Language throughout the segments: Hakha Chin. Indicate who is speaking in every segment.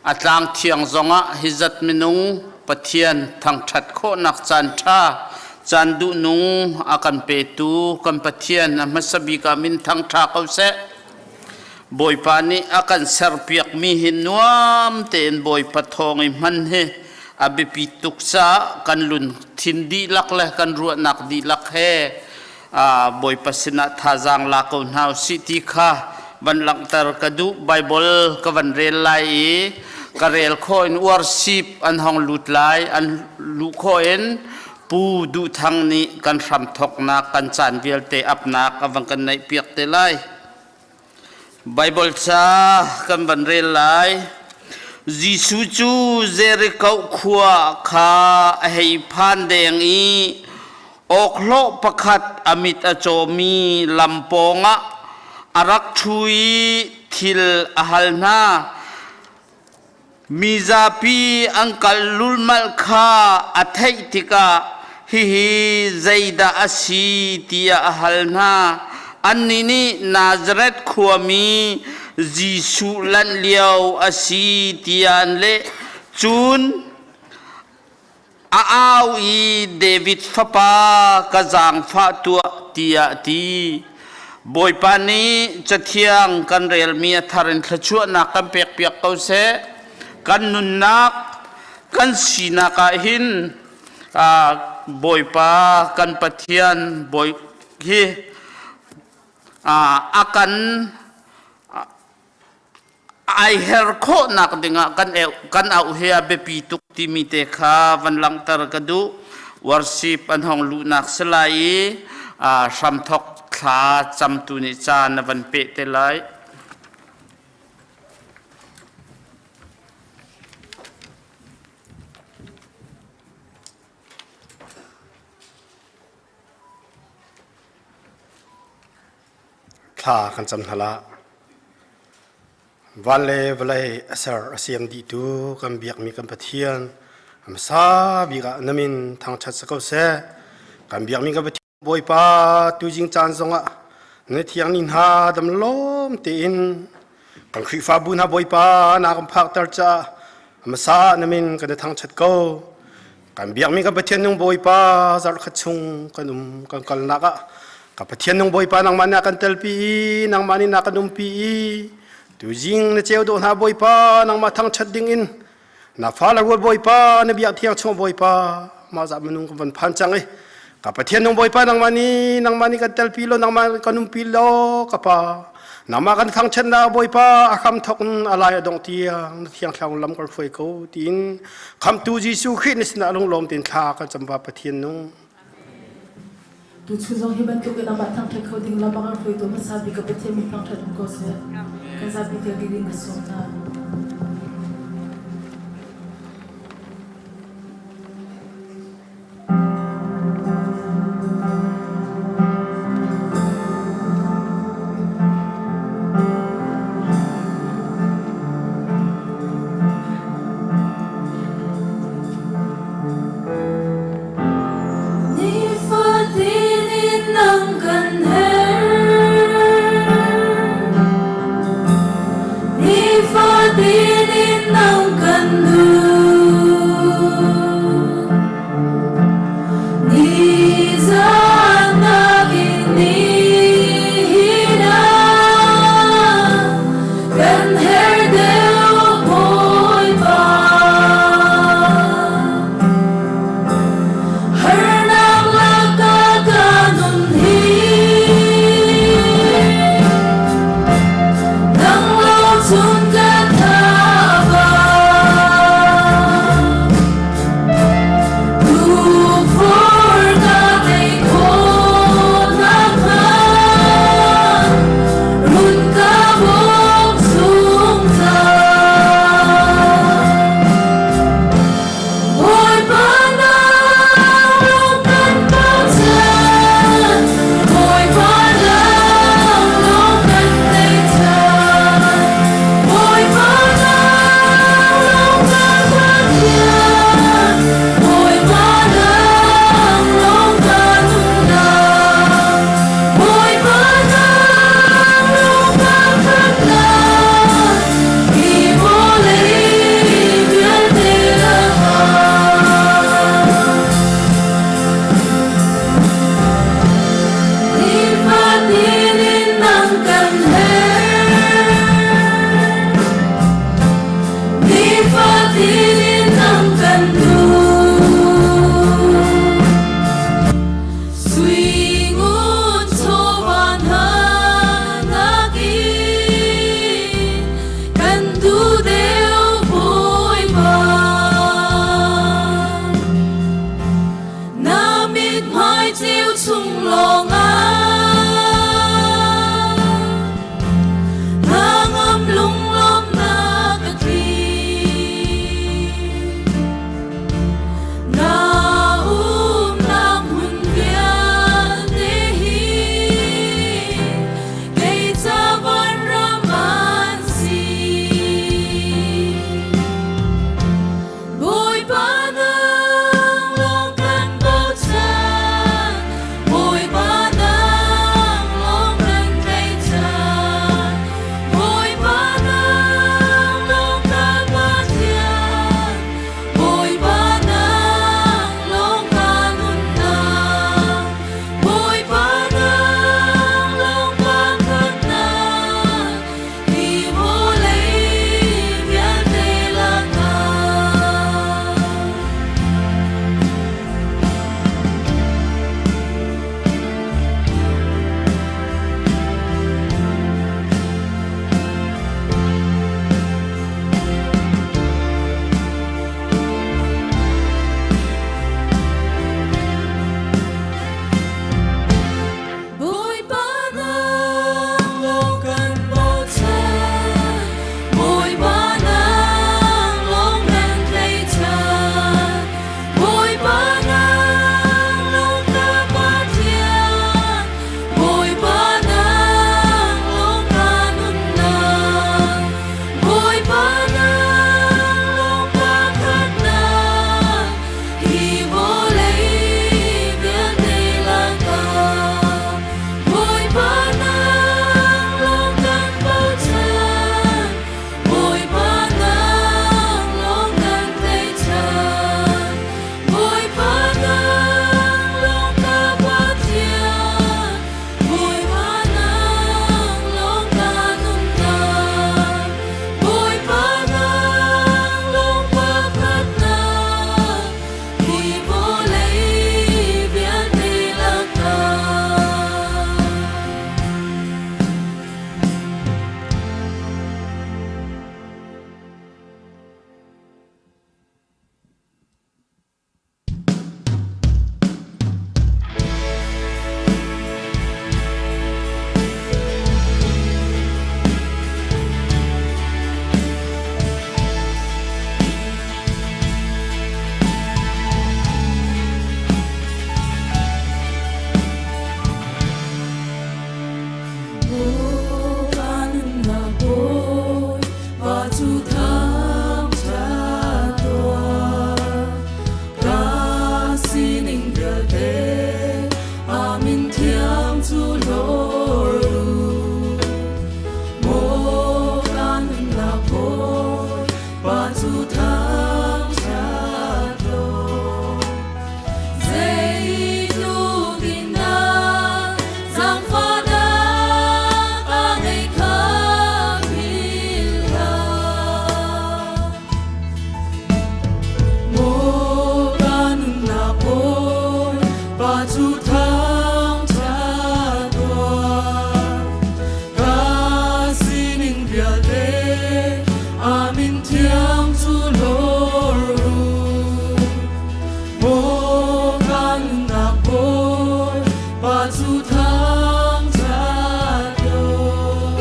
Speaker 1: A tlang thiang zongah hi zat minung Pathian thangṭhat khawhnak caan ṭha, caan duhnung a kan petu kan Pathian a hmasa bik ah min thangṭha ko seh. Bawipa nih a kan serpiakmi hi nuam tein Bawipa thawng i hman hi a biapi tuk caah kan lungthin dihlak le kan ruahnak dihlak he Bawipa sinah thazaang la ko hna usih ti kha van langhter ka duh. Bible ka van rel lai i ka rel khawh in worship an hong lut lai. An luh khawh in Pu Duh Thang nih kan hramthawknak kan caan vialte apnak a van kan neih piak te lai. Baibal ca kan van rel lai. Jesuh cu Jericho khua kha a hei phan deng i awkhlawh pakhat a mit a cawmi lam pawngah a rak ṭhu i thil a hal hna. Mizapi an kal lulhmalh kha a theih tikah hihi zeidah a si tiah a hal hna. Annih nih Nazareth khuami Jesuh lanh lio a si tiah an leh. Cun A au i David fapa ka zaangfah tuah tiah a ti. Bawipa nih Cathiang kan relmi a thar in thluachuahnak kan pekpiak ko seh. Kan nunnak, kan sinak ah hin Bawipa kan Pathian Bawi hi a kan ai her khawhnak dingah kan kan auh hi a biapi tuk timi te kha van langhter ka duh. Worship an hong luhnak si lai i hramthok thla camtu nih caan na van peh te lai.
Speaker 2: Thla kan cam hna la. Van le vawlei a ser a siam dihtu kan biakmi kan Pathian a hmasa bik ah na min thangṭhat si ko seh. Kan biakmi kan Pathian Bawipa tuzing caan zongah na thiang ni hna dam lawm tein kan Khrihfabu hna Bawipa na kan phakter caah a hmasa na min kan i thangṭhat ko. Kan biakmi kan Pathian nung Bawipa zarhkhat chung kan um kan kalnak ah ka Pathian nung Bawipa nangmah nih a kan telpi i nangmah nih na kan umpi i tuzing na ceu dawh hna Bawipa nangmah thangṭhat ding in na fa le rual Bawipa na biak thiang chung Bawipa mah zah minung kan van phan cang i ka Pathian nung Bawipa nangmah nih nangmah nih kan telpi lo nangmah kan umpi lo ka pa Nangmah kan thangṭhatnak Bawipa a hramthawk in a lai a dongh tiang na thiang thlarau lam kan hruai ko tiin Khamhtu Jesuh Khrih na sinah lunglawm tein thla kan cam va Pathian nung.
Speaker 3: Tuchun zong hi bantuk in amah thangṭhat kho ding lam a kan hruaitu hmasa bik ka Pathian min thangṭhat um ko seh. Kan zapi te ding ka sawm hna. Nifatin in nang kan her. Nifatin. cu thangṭhat tuah.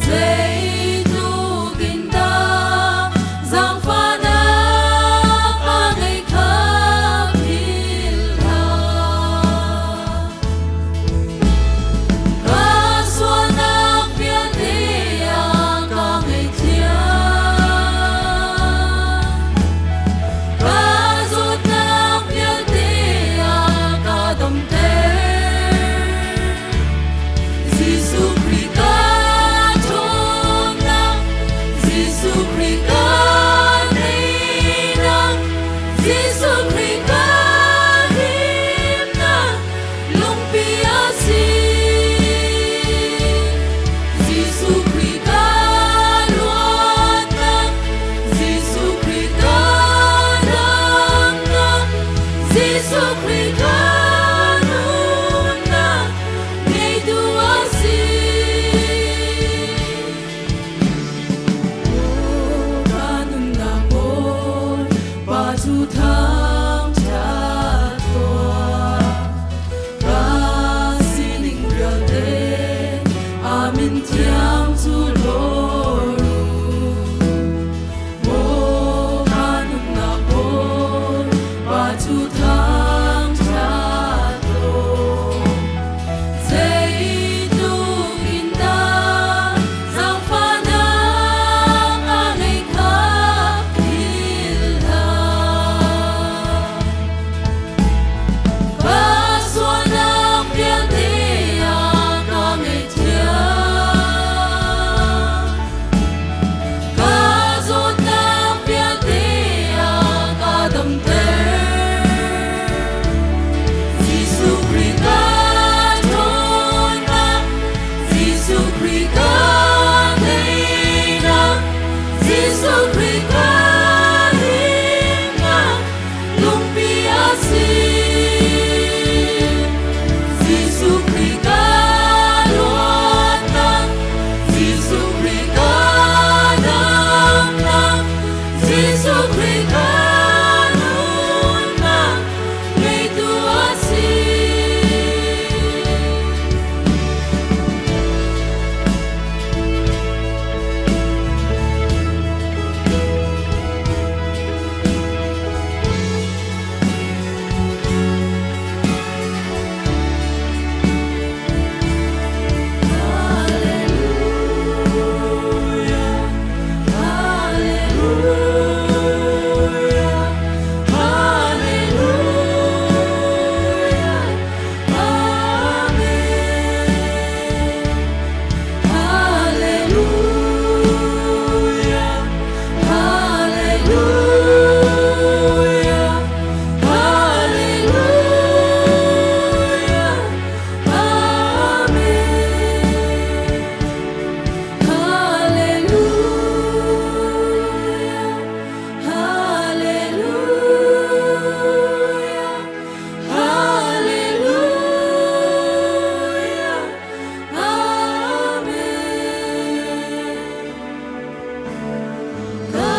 Speaker 3: Zeitluk in dah zaangfahnak a ngei kha philh hlah. Ka sualnak vialte a ka ngaihthiam. Ka zawtnak vialte a ka damter. Jesuh Khrih ka ṭhawnnak, Jesuh Khrih ka teinak, Jesuh Khrih ka himnak, lungpi a si. Jesuh Khrih ka luatnak, Jesuh Khrih ka damnak, Jesuh Khrih ka nunnak, ngeitu a si. Ka nunnak Bawipa cu thangṭhat tuah. Ka sining vialte a min thiang cu lawr u. Maw ka nunnak Bawipa cu thangṭhat tuah. Zeitluk in dah zaangfahnak a ngei kha philh hlah. Ka sualnak vialte a ka ngaihthiam. Ka zawtnak vialte a ka damter. Jesuh Khrih ka ṭhawnnak, Jesuh Khrih ka teinak, Jesuh Khrih ka himnak, lungpi a si. Jesuh Khrih ka luatnak, Jesuh Khrih ka damnak, Jesuh Khrih ka nunnak, ngeitu a si. Hallelujah, Hallelujah, Hallelujah, Amen. Hallelujah, Hallelujah, Hallelujah, Amen. Hallelujah, Hallelujah, Hallelujah, Amen. Ka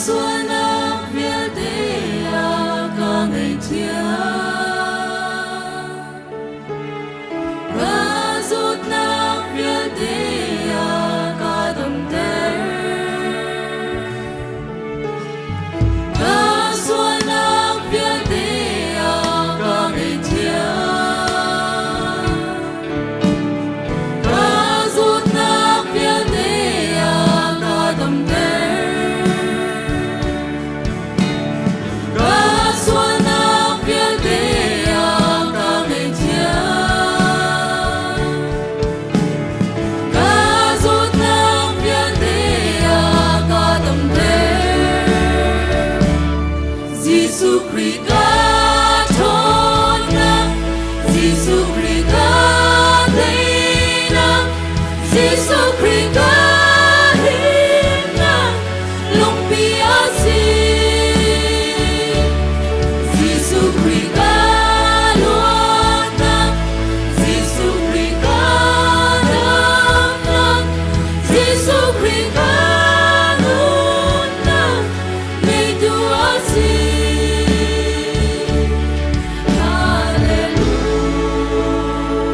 Speaker 3: sualnak vialte a ka ngaihthiam. Ka zawtnak vialte a ka damter. Ka sualnak vialte a ka ngaihthiam. Ka zawtnak vialte a ka damter. Ka sualnak vialte a ka ngaihthiam. Ka zawtnak vialte a ka damter. Jesuh Khrih ka ṭhawnnak, Jesuh Khrih ka teinak, Jesuh Khrih ka himnak, lungpi a si. Jesuh Khrih ka luatnak, Jesuh Khrih ka damnak, Jesuh Khrih ka nunnak, ngeitu a si. Hallelujah.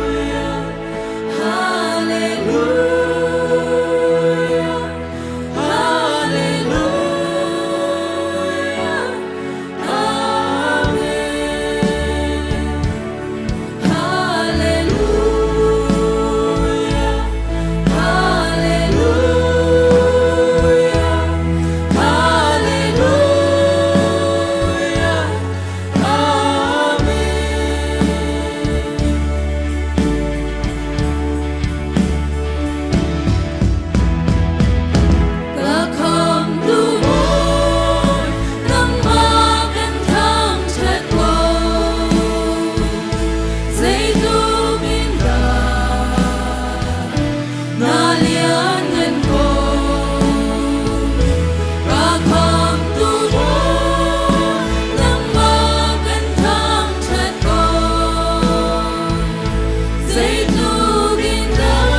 Speaker 4: Zeitluk in dah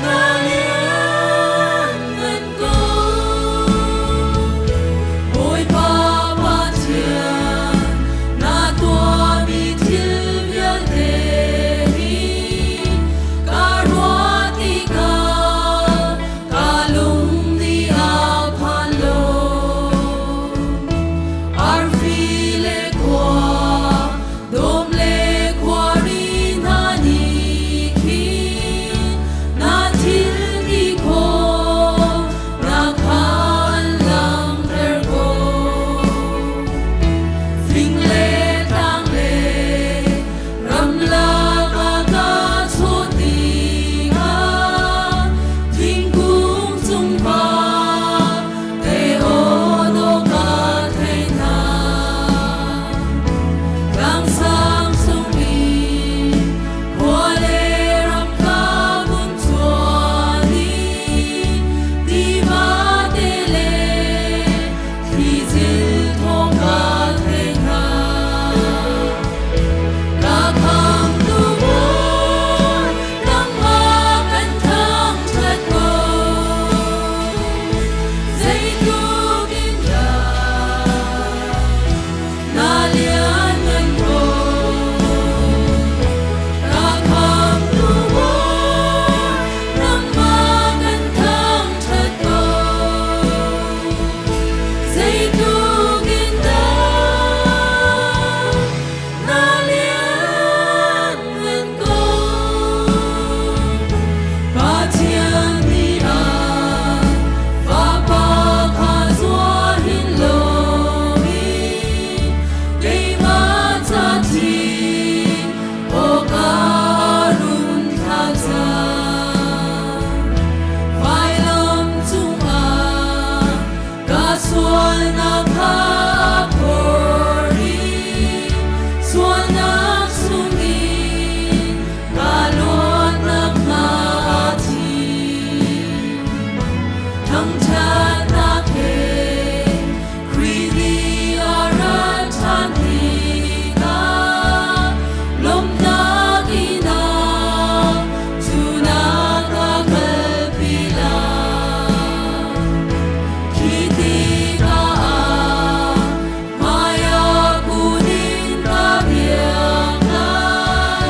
Speaker 4: na lianngan ko. Bawipa Pathian, na tuahmi thil vialte hi ka ruah tikah ka lung nih a phan lo. Arfi le khua, dawm le khuari hna nih khin na thil ti khawh na kha an langhter ko. Fing le tlang le ramlak ah ka chawh tikah thingkung cung pa te aw dawh ka thei hna. Tlangsang cung i khua le ram ka vun chuan i tiva te le thlizil thawng ka thei hna. Ka khamtu Bawi, nangmah kan thangṭhat ko. Zeitluk in dah na lianngan ko. Ka khamtu Bawi, nangmah kan thangṭhat ko. Zeitluk in dah na lianngan ko. Pathian nih a Fapa kha zuar hin loin keimah ca thi awkah run thlah cang. Vailam cungah ka sualnak kha a phor i sualnak chungin ka luatnak hnga a thi. Thangṭhatnak he Khrih nih a rat ṭhan tikah lawmhnak inn ah cunak a kalpi lai. Khi tikah ah hmaiah kun in ka biak lai.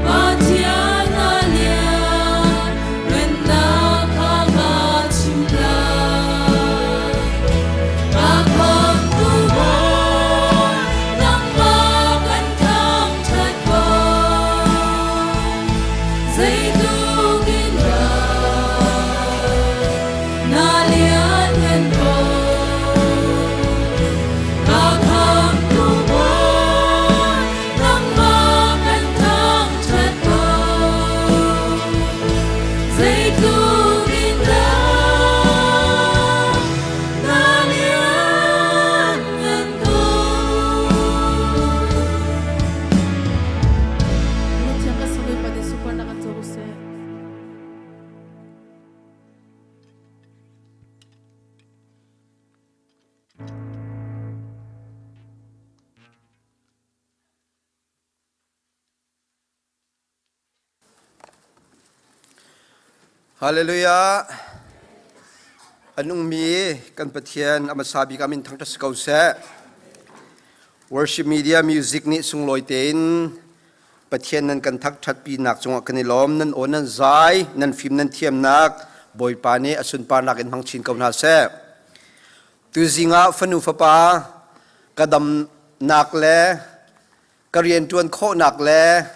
Speaker 4: Pathian a lian, nunnak kha ka chim lai. Ka khamtu Bawi, nangmah kan thangṭhat ko. Zeitluk in dah na lianngan ko. Ka khamtu Bawi, nangmah kan thangṭhat ko. Zeitluk in dah na lianngan ko.
Speaker 3: Pathian ka sungin pati super na kan co seh.
Speaker 5: Hallelujah. A nungmi kan Pathian a hmasa bik ah min thangṭhat si ko seh. Worship media music nih sunglawi tein Pathian nan kan thangṭhat pinak cungah kan i lawm. Nan aw nan zai, nan fim nan thiamnak Bawipa nih a sunparnak in hmang chin ko hna seh. Tuzing ah fanu fapa ka damnak le ka rianṭuan khawhnak le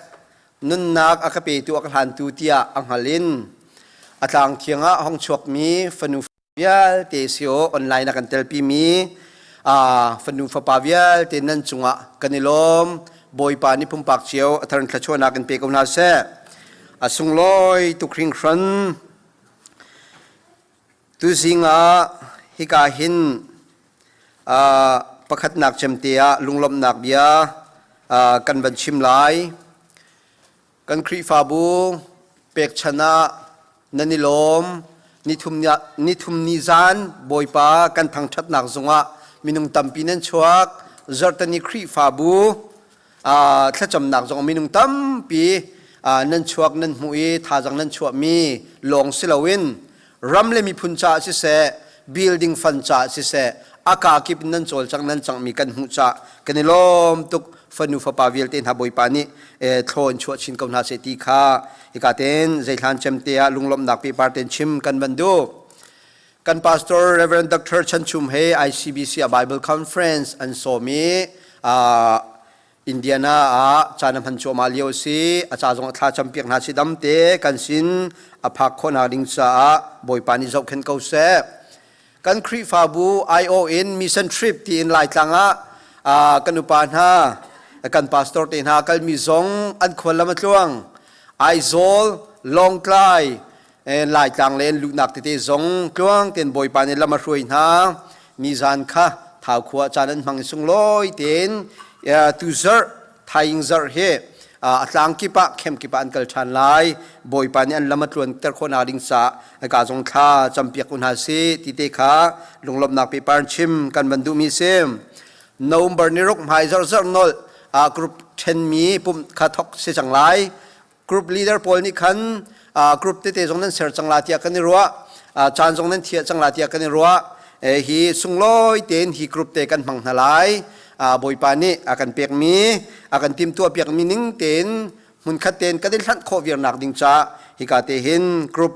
Speaker 5: nunnak a ka petu a ka hlantu tiah a hngal in a tlang thiang ah hong chuakmi fanu vialte si aw online a kan telpimi fanu fapa vialte nan cungah kan i lawm. Bawipa nih pumpak cio a thar thluachuahnak in pe ko hna seh. A sunglawi tuk hringhran. Tuzing ah hika hin pakhatnak cemte ah lunglawmhnak bia kan van chim lai. Kan Khrihfabu pekchan ah nan i lawm. Nithum ni zan Bawipa kan thangṭhatnak zungah minung tampi nan chuak. Zarhteni Khrihfabu. Thlacamnak zong minung tampi nan chuak nan hmuh i thazang nan chuahmi lawng si loin ram le miphun caah siseh, building fund caah siseh, a kaa kip in nan cawlcang nan cangmi kan hmuh caah kan i lawm tuk. Fanu fapa vialte hna Bawipa nih thlaw in chuah chin ko hna seh ti kha hika ten zeihlan cem te ah lunglawmhnak pehpar ten chim kan van duh. Kan pastor Reverend Dr. Chan Chum he ICBC a Bible Conference an sawm i Indiana ah caan a hman cuahmah lio a si. A ca zong a thla campiak hna si dam te kan sin a phak khawhnak ding caah Bawipa nih zohkhenh ko seh. Kan Khrihfabu IO in mission trip tiin Laitlang ah kan upa hna kan pastor te hna kalmi zong an khuallam a tluang. Aizawl, Lawngtlai, Laitlang le luhnak tete zong tluang tein Bawipa nih lam a hruai hna. Nizan kha Thau khua caan an hmang i sunglawi tein tuzarh thaing zarh hi a tlang kip ah khem kip ah an kal ṭhan lai. Bawipa nih an lam a tluanter khawh nak ding caah ka zong thla campiak u hna si ti te kha lunglawmhnak pehpar chim kan van duhmi si. November ni ruk hmai zarh zarh nolh group ṭhenmi pumh kha thok si cang lai. Group leader pawl nih khan group tete zong nan ser cang la tiah kan i ruah. Caan zong nan thiah cang la tiah kan i ruah. Hi sunglawi tein hi group te kan hmang hna lai. Bawipa nih a kan pekmi, a kan timhtuah piakmi ning tein hmunkhat tein kan i hlanh khawh viarnak ding caah hika te hin group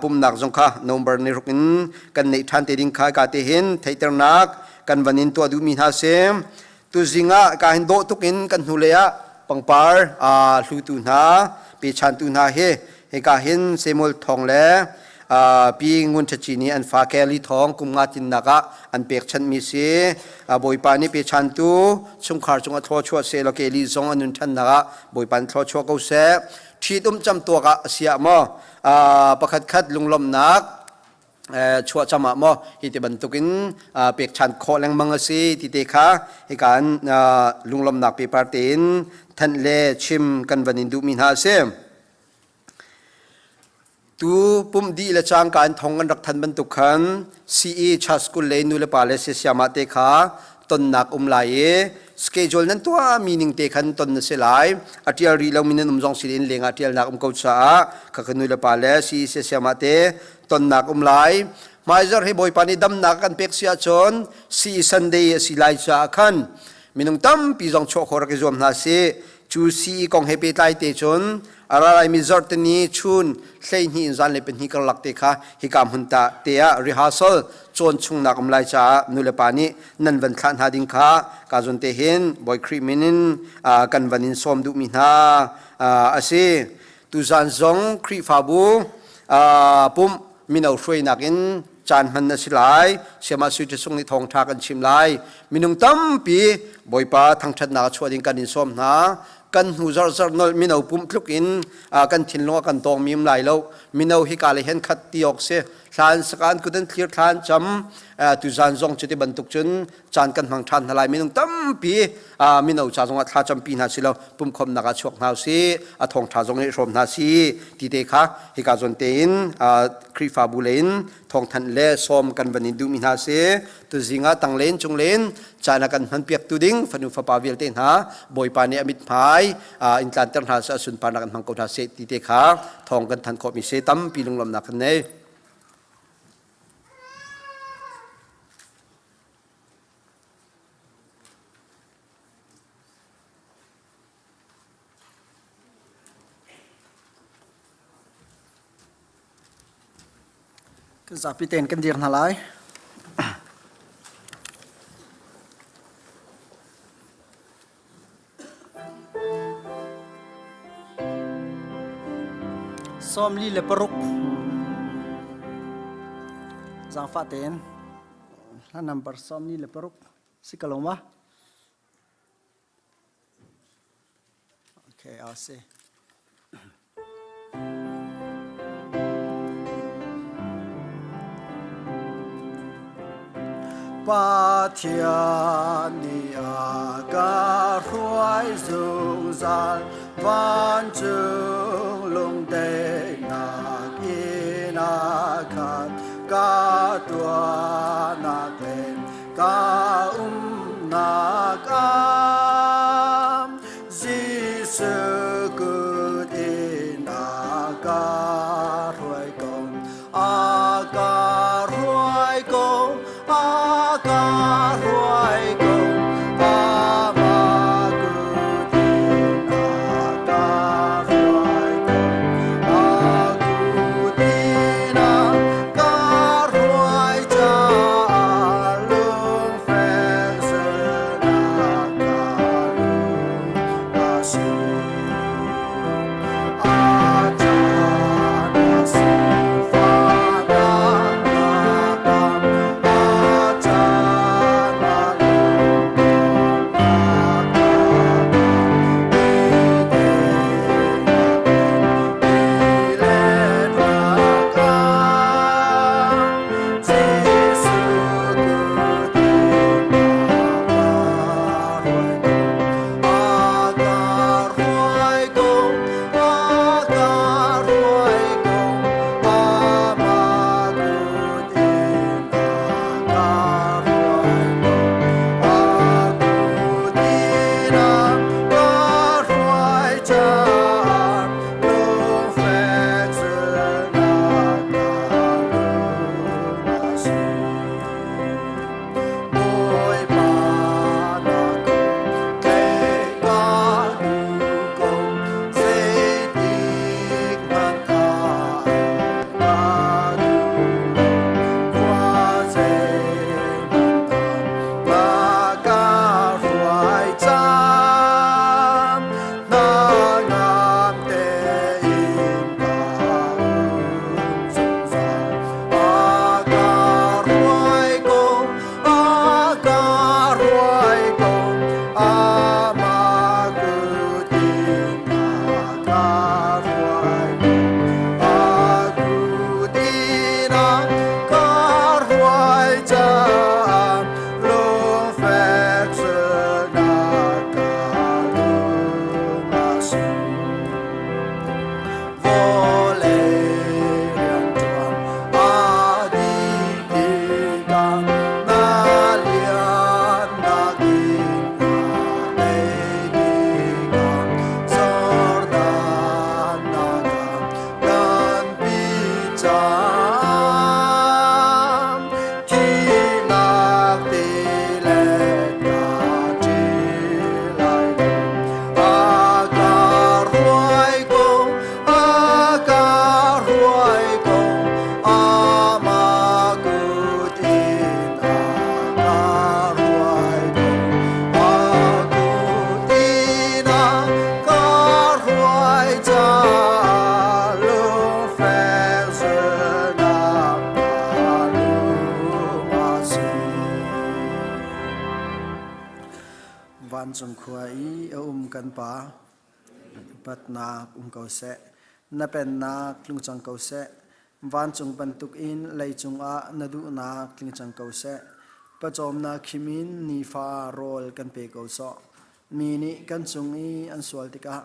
Speaker 5: pumnak zong kha November ni ruk in kan neih ṭhan te ding kha hika te hin theihternak kan van in tuah duhmi hna si. Tuzing ah ka hin dawh tuk in kan hnulei ah pangpar hlutu hna, pechantu hna hi hika hin Samuel Thawng le Pi Ngun Ṭhaci nih an fa Kelly Thawng kum nga tinnak ah an pekchanhmi si. Bawipa nih pechantu chungkhar cungah thlawchuah seh law Kelly zong a nun ṭhannak ah Bawipa nih thlawchuah ko seh. Ṭhitum camtuak ah a siah maw pakhat khat lunglawmhnak chuahcam ah maw hi ti bantukin pekchan khawh lengmang a si ti te kha hika in lunglawmhnak paper tein thanh le chim kan van in duhmi hna a si. Tu pumh dih le cangka in thong an rak than bantuk khan CE Church School le nu le pa le siasiamah te kha tonnak um lai i schedule nan tuah mi ning te khan ton na si lai. A tial rih lomi nan um zong si in lengah tialnak um ko caah khakha nu le pa le CE siasiamah te tonnak um lai. Hmaizarh hi Bawipa nih damnak kan pek si ahcun CE Sunday a si lai caah khan minung tampi zong chuah khawh rak i zuam hna sih. Cu CE kong he pehtlai te cun a ra laimi zarhte ni chun 12 in zanlei pahnih karlak te kha hika hmun ta te ah rehearsal cawn chungnak um lai caah nulepa nih nan van thlah hna ding kha ka zawn te hin Bawi Khrih min in kan van in sawm duhmi hna a si. Tuzan zong Khrihfabu pumh mino hruainak in caan hman na si lai. Siamah Sui Sung nih thawngṭha kan chim lai. Minung tampi Bawipa thangṭhatnak a chuah ding kan in sawm hna. Kan hnu zarhzarh nolh mino pumh tluk in kan thinlung a kan tawng mim lai lo. Mino hi ka le hen khat ti awk si. Thlan sakan kut an thlir thlan cam tuzan zong cuti bantuk cun caan kan hmang ṭhan hna lai minung tampi mino ca zongah thla campi hna si lo pumkhawmnak ah chuak hna si a thawngṭha zong nih hrawm hna si ti te kha hika zawn tein Khrihfabu lei in thawngthanh le sawm kan van in duhmi hna si tuzing ah tang len cung len caan a kan hman piak tu ding fanu fapa vialte hna Bawipa nih a mithmai in tlanter hna seh a sunparnak in hmang ko hna seh ti te kha thawng kan thanh khawhmi si tampi lunglawmhnak kan nei.
Speaker 6: Kan zapi tein kan dir hna lai. 46 Zaangfah tein hla number 46 si ka lo ma? Okay, I'll see. Pathian nih a ka hruai zungzal vancung lungdaihnak in a khat ka tuahnak le ka umnak ah. Vancung khua i a um kan Pa, upatnak um ko seh. Na pennak tlung cang ko seh. Vancung bantukin leicung ah na duhnak tling cang ko seh. Pawcawmnak khim in nifa rawl kan pe ko sawh. Mi nih kan cung i an sual tikah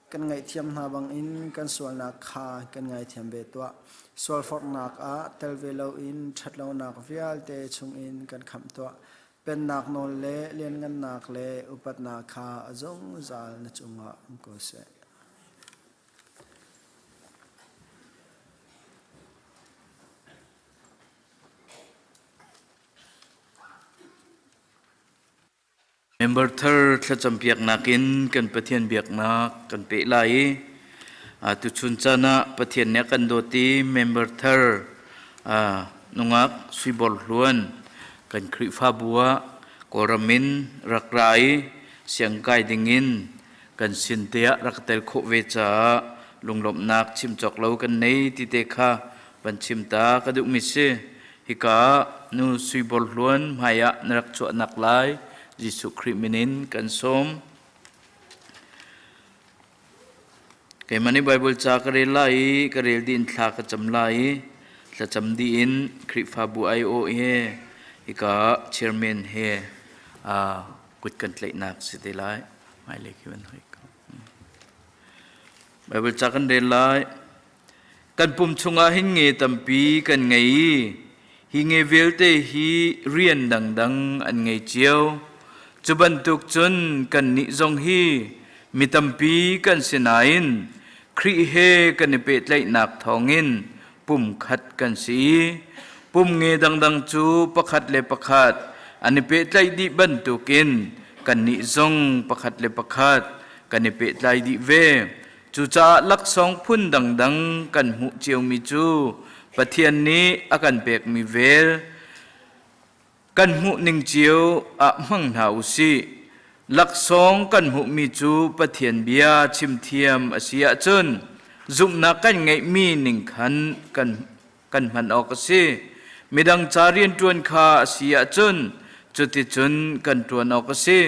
Speaker 6: kan ngaihthiam hna bangin kan sualnak kha kan ngaithiam ve tuah. Sualforhnak ah tel ve loin ṭhatlonak vialte chungin kan khamh tuah. Pennak nawl le lianngannak le upatnak kha a zungzal na cungah um ko seh.
Speaker 7: Member thar thlacampiaknak in kan Pathian biaknak kan peh lai i tuchun caan ah Pathian nih a kan dawt i member thar nungak Suibor Hluan kan Khrihfabu ah Kawlram in rak ra i siangkai dingin kan sin te ah rak tel khawh ve caah lunglawmhnak chim cawk lo kan nei ti te kha van chim ta ka duhmi si. Hika ah nu Suibor Hluan hmai ah na rak chuahnak lai Jesuh Khrih min in kan sawm. Keimah nih Baibal ca ka rel lai i ka rel dih in thla ka cam lai i thlacam dih in Khrihfabu aiawh he hika ah chairman he kut kan tlaihnak si te lai. Hmailei khi van hoi ko. Baibal ca kan rel lai. Kan pum chungah hin nge tampi kan ngei i hi nge vialte hi rian dangdang an ngei cio. Cu bantuk cun kannih zong hi mi tampi kan si nain Khrih he kan i pehtlaihnak thawngin pumkhat kan si i pum nge dangdang cu pakhat le pakhat an i pehtlaih dih bantukin kannih zong pakhat le pakhat kan i pehtlai dih ve. Cucaah laksawng phun dangdang kan hmuh ciomi cu Pathian nih a kan pekmi vel kan hmuh ning cio ah hmang hna u sih. Laksawng kan hmuhmi cu Pathian bia chimthiam a si ahcun zumhnak kan ngeihmi ning khan kan kan hman awk a si. Midang ca rianṭuan kha a si ahcun cuticun kan ṭuan awk a si.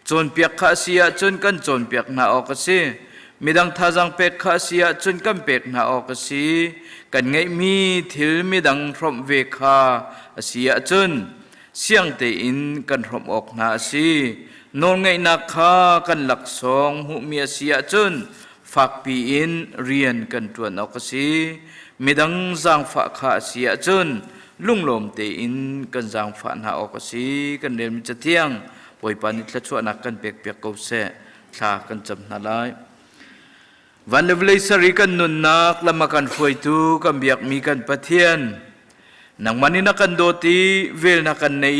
Speaker 7: Cawnpiak kha a si ahcun kan cawnpiak hna awk a si. Midang thazaang pek kha a si ahcun kan pek hna awk a si. Kan ngeihmi thil midang hrawmh ve kha a si ahcun siang tein kan hrawmh awk hna a si. Nawlngeihnak kha kan laksawng hmuhmi a si ahcun fakpi in rian kan ṭuan awk a si. Midang zaangfah kha a si ahcun lunglawm tein kan zaangfah hna awk a si. Kan relmi cathiang Bawipa nih thluachuahnak kan pekpiak ko seh. Thla kan cam hna lai. Van le vawlei sari kan nunnak lam a kan hruaitu kan biakmi kan Pathian nangmah nih na kan dawt i vel na kan neih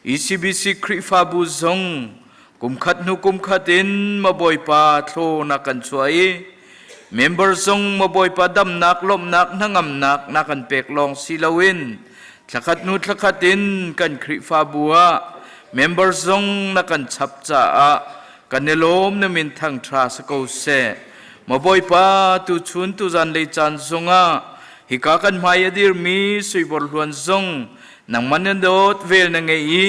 Speaker 7: i ECBC Khrihfabu zong Kumkhat hnu kumkhat in ma Bawipa thlaw na kan chuah i member zong ma Bawipa damnak lawmhnak hnangamnak na kan pek lawng si loin thlakhat hnu thlakhat in kan Khrihfabu ah member zong na kan chap caah kan i lawm na min thangṭha si ko seh. Ma Bawipa tuchun tuzan lei caan zongah hika kan hmai a dirmi Suibor Hluan zong nangmah na dawt vel na ngei i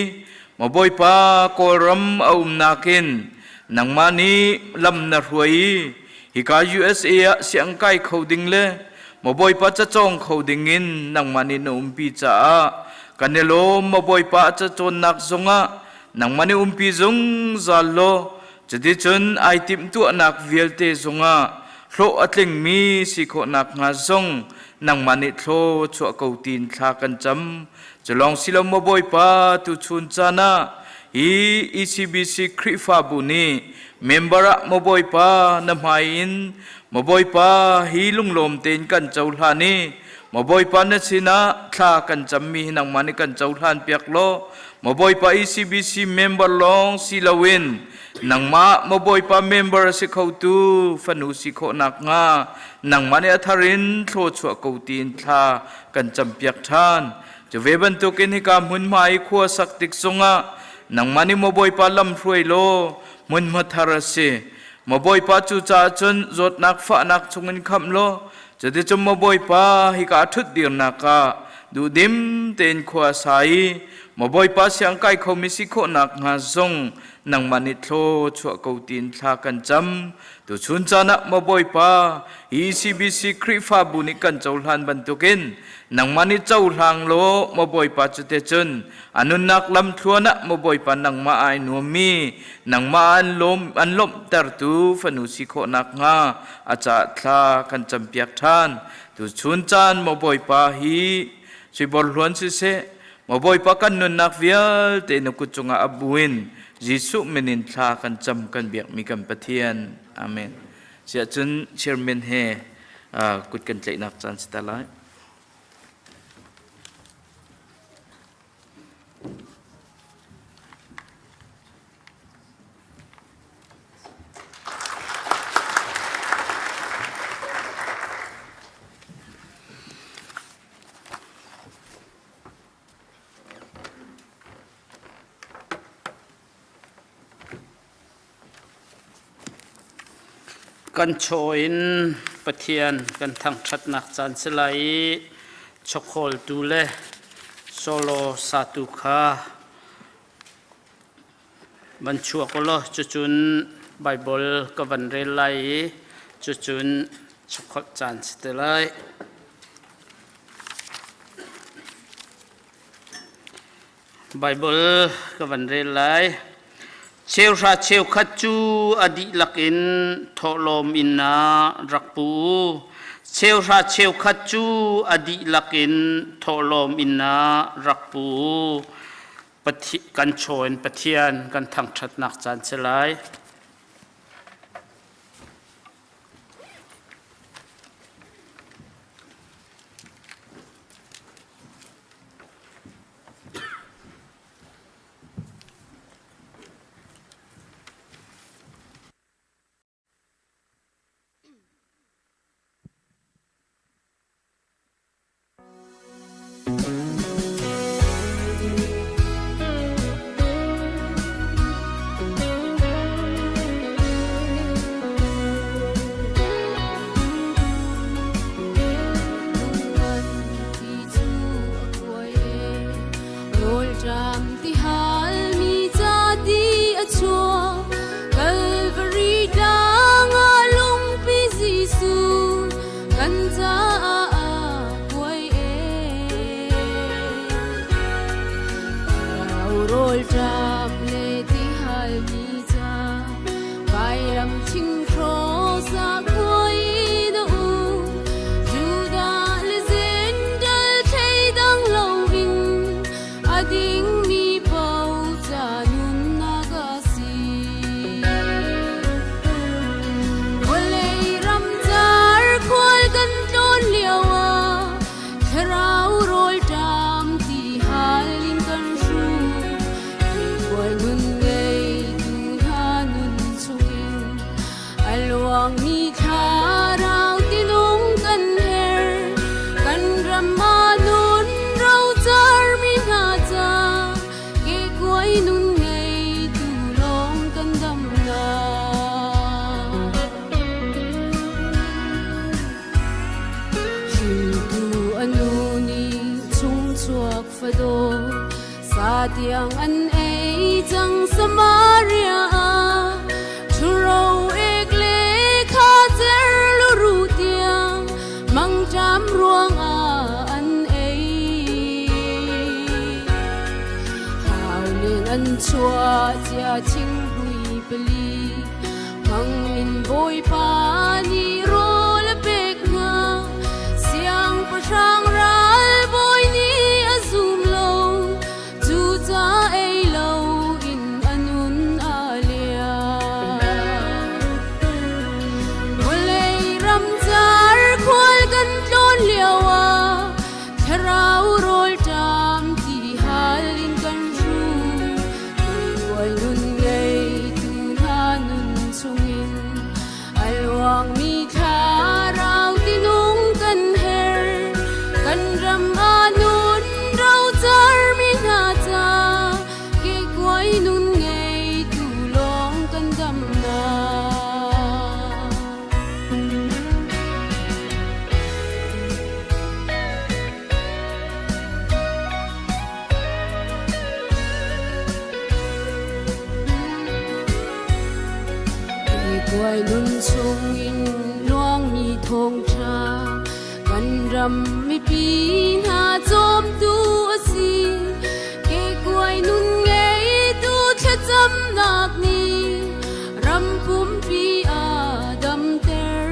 Speaker 7: Maw Bawipa Kawlram a umnak in nangmah nih lam na hruai i hika USA ah siangkai kho ding le Maw Bawipa cacawng kho ding in nangmah nih na umpi caah kan i lawm Maw Bawipa a cacawnnak zongah nangmah nih umpi zungzal law cuticun ai timhtuahnak vialte zongah hlawh a tlingmi si khawhnak hnga zong nangmah nih thlaw chuah ko tiin thla kan cam Culawng si lo maw Bawipa tuchun caan ah hi ECBC Khrihfabu nih member ah maw Bawipa na hmai in maw Bawipa hi lunglawm tein kan cohlan i maw Bawipa na sinah thla kan cammi hi nangmah nih kan cohlan piak law maw Bawipa ECBC member lawng si loin nangmah maw Bawipa member a si khotu fanu si khawh nakhnga nangmah nih a thar in thlawchuah ko tiin thla kan campiak ṭhan. Cu ve bantukin hika hmunhma i khua sak tik zongah nangmah nih maw Bawipa lam hruai law hmunhma thar a si. Maw Bawipa cu caah cun zawtnak fahnak chungin khamh law cuticun maw Bawipa hika a ṭhut dirnak ah duhdim tein khua a sa i maw Bawipa siang kai khomi si khawhnak hnga zong Nangmah nih thlaw chuah ko tiin thla kan cam. Tuchun caan ah maw Bawipa, hi CBC Khrihfabu nih kan cohlan bantukin nangmah nih cohlang law maw Bawipa cute cun a nunnak lamthluan ah maw Bawipa nangmah ai nuammi nangmah an lawm an lawmhtertu fanu si khawh nakhnga a caah thla kan campiak ṭhan. Tuchun caan maw Bawipa hi sui borhluan siseh maw Bawipa kan nunnak vialte na kut cungah a buin Jesuh min in thla kan cam kan biakmi kan Pathian. Amen. Siah cun chairman he kut kan tlaihnak caan si ta lai.
Speaker 1: Kan chaw in Pathian kan thangṭhatnak caan si lai i chawkhawltu le solo satu kha van chuak u law cucun Baibal ka van rel lai i cucun chawkholh caan si te lai. Baibal ka van rel lai. Cheuhra cheukhat cu a dihlak in thawhlawm in ah rak pu u. Cheuhra cheukhat cu a dihlak in thawhlawm in ah rak pu u. Kan chaw in Pathian kan thangṭhatnak caan si lai.
Speaker 4: Kan caah kuai e Rawl ṭam le tihal mi ca vailam thing hro sa kuai na u Judah le Zendal thleidang loin a dingmi paoh ca nunnak a si. Vawlei ramcar khual kan tlawn lioah thlarau rawlṭam ti hal in kan hru. Puai nun ngeitu hna nun chungin a luangmi thlarau tinung kan her. Kan ram ah nun rocarmi hna ca kekuai nun ngeitu lawng kan damnak. Hringtu a nu nih chungchuak fadaw sa tiang an ei cang Samaria ah ṭhuro ek le kha cer luru tiang mangṭam ruangah an ei. Hau ning an chuah cia thinghmui pali hmang in Bawipa nih rawl a pek hna. Siangpahrang ralbawi nih a zum lo, cucaah ei lo in a nun a liam. Vawlei ramcar khual kan tlawn lioah thlarau rawlṭam ti hal in kan hru. Puai nun ngeitu hna nun. Thawngṭha kan ram mipi hna cawmtu a si. Kekuai nun ngeitu thlacamnak nih ram pumpi a damter.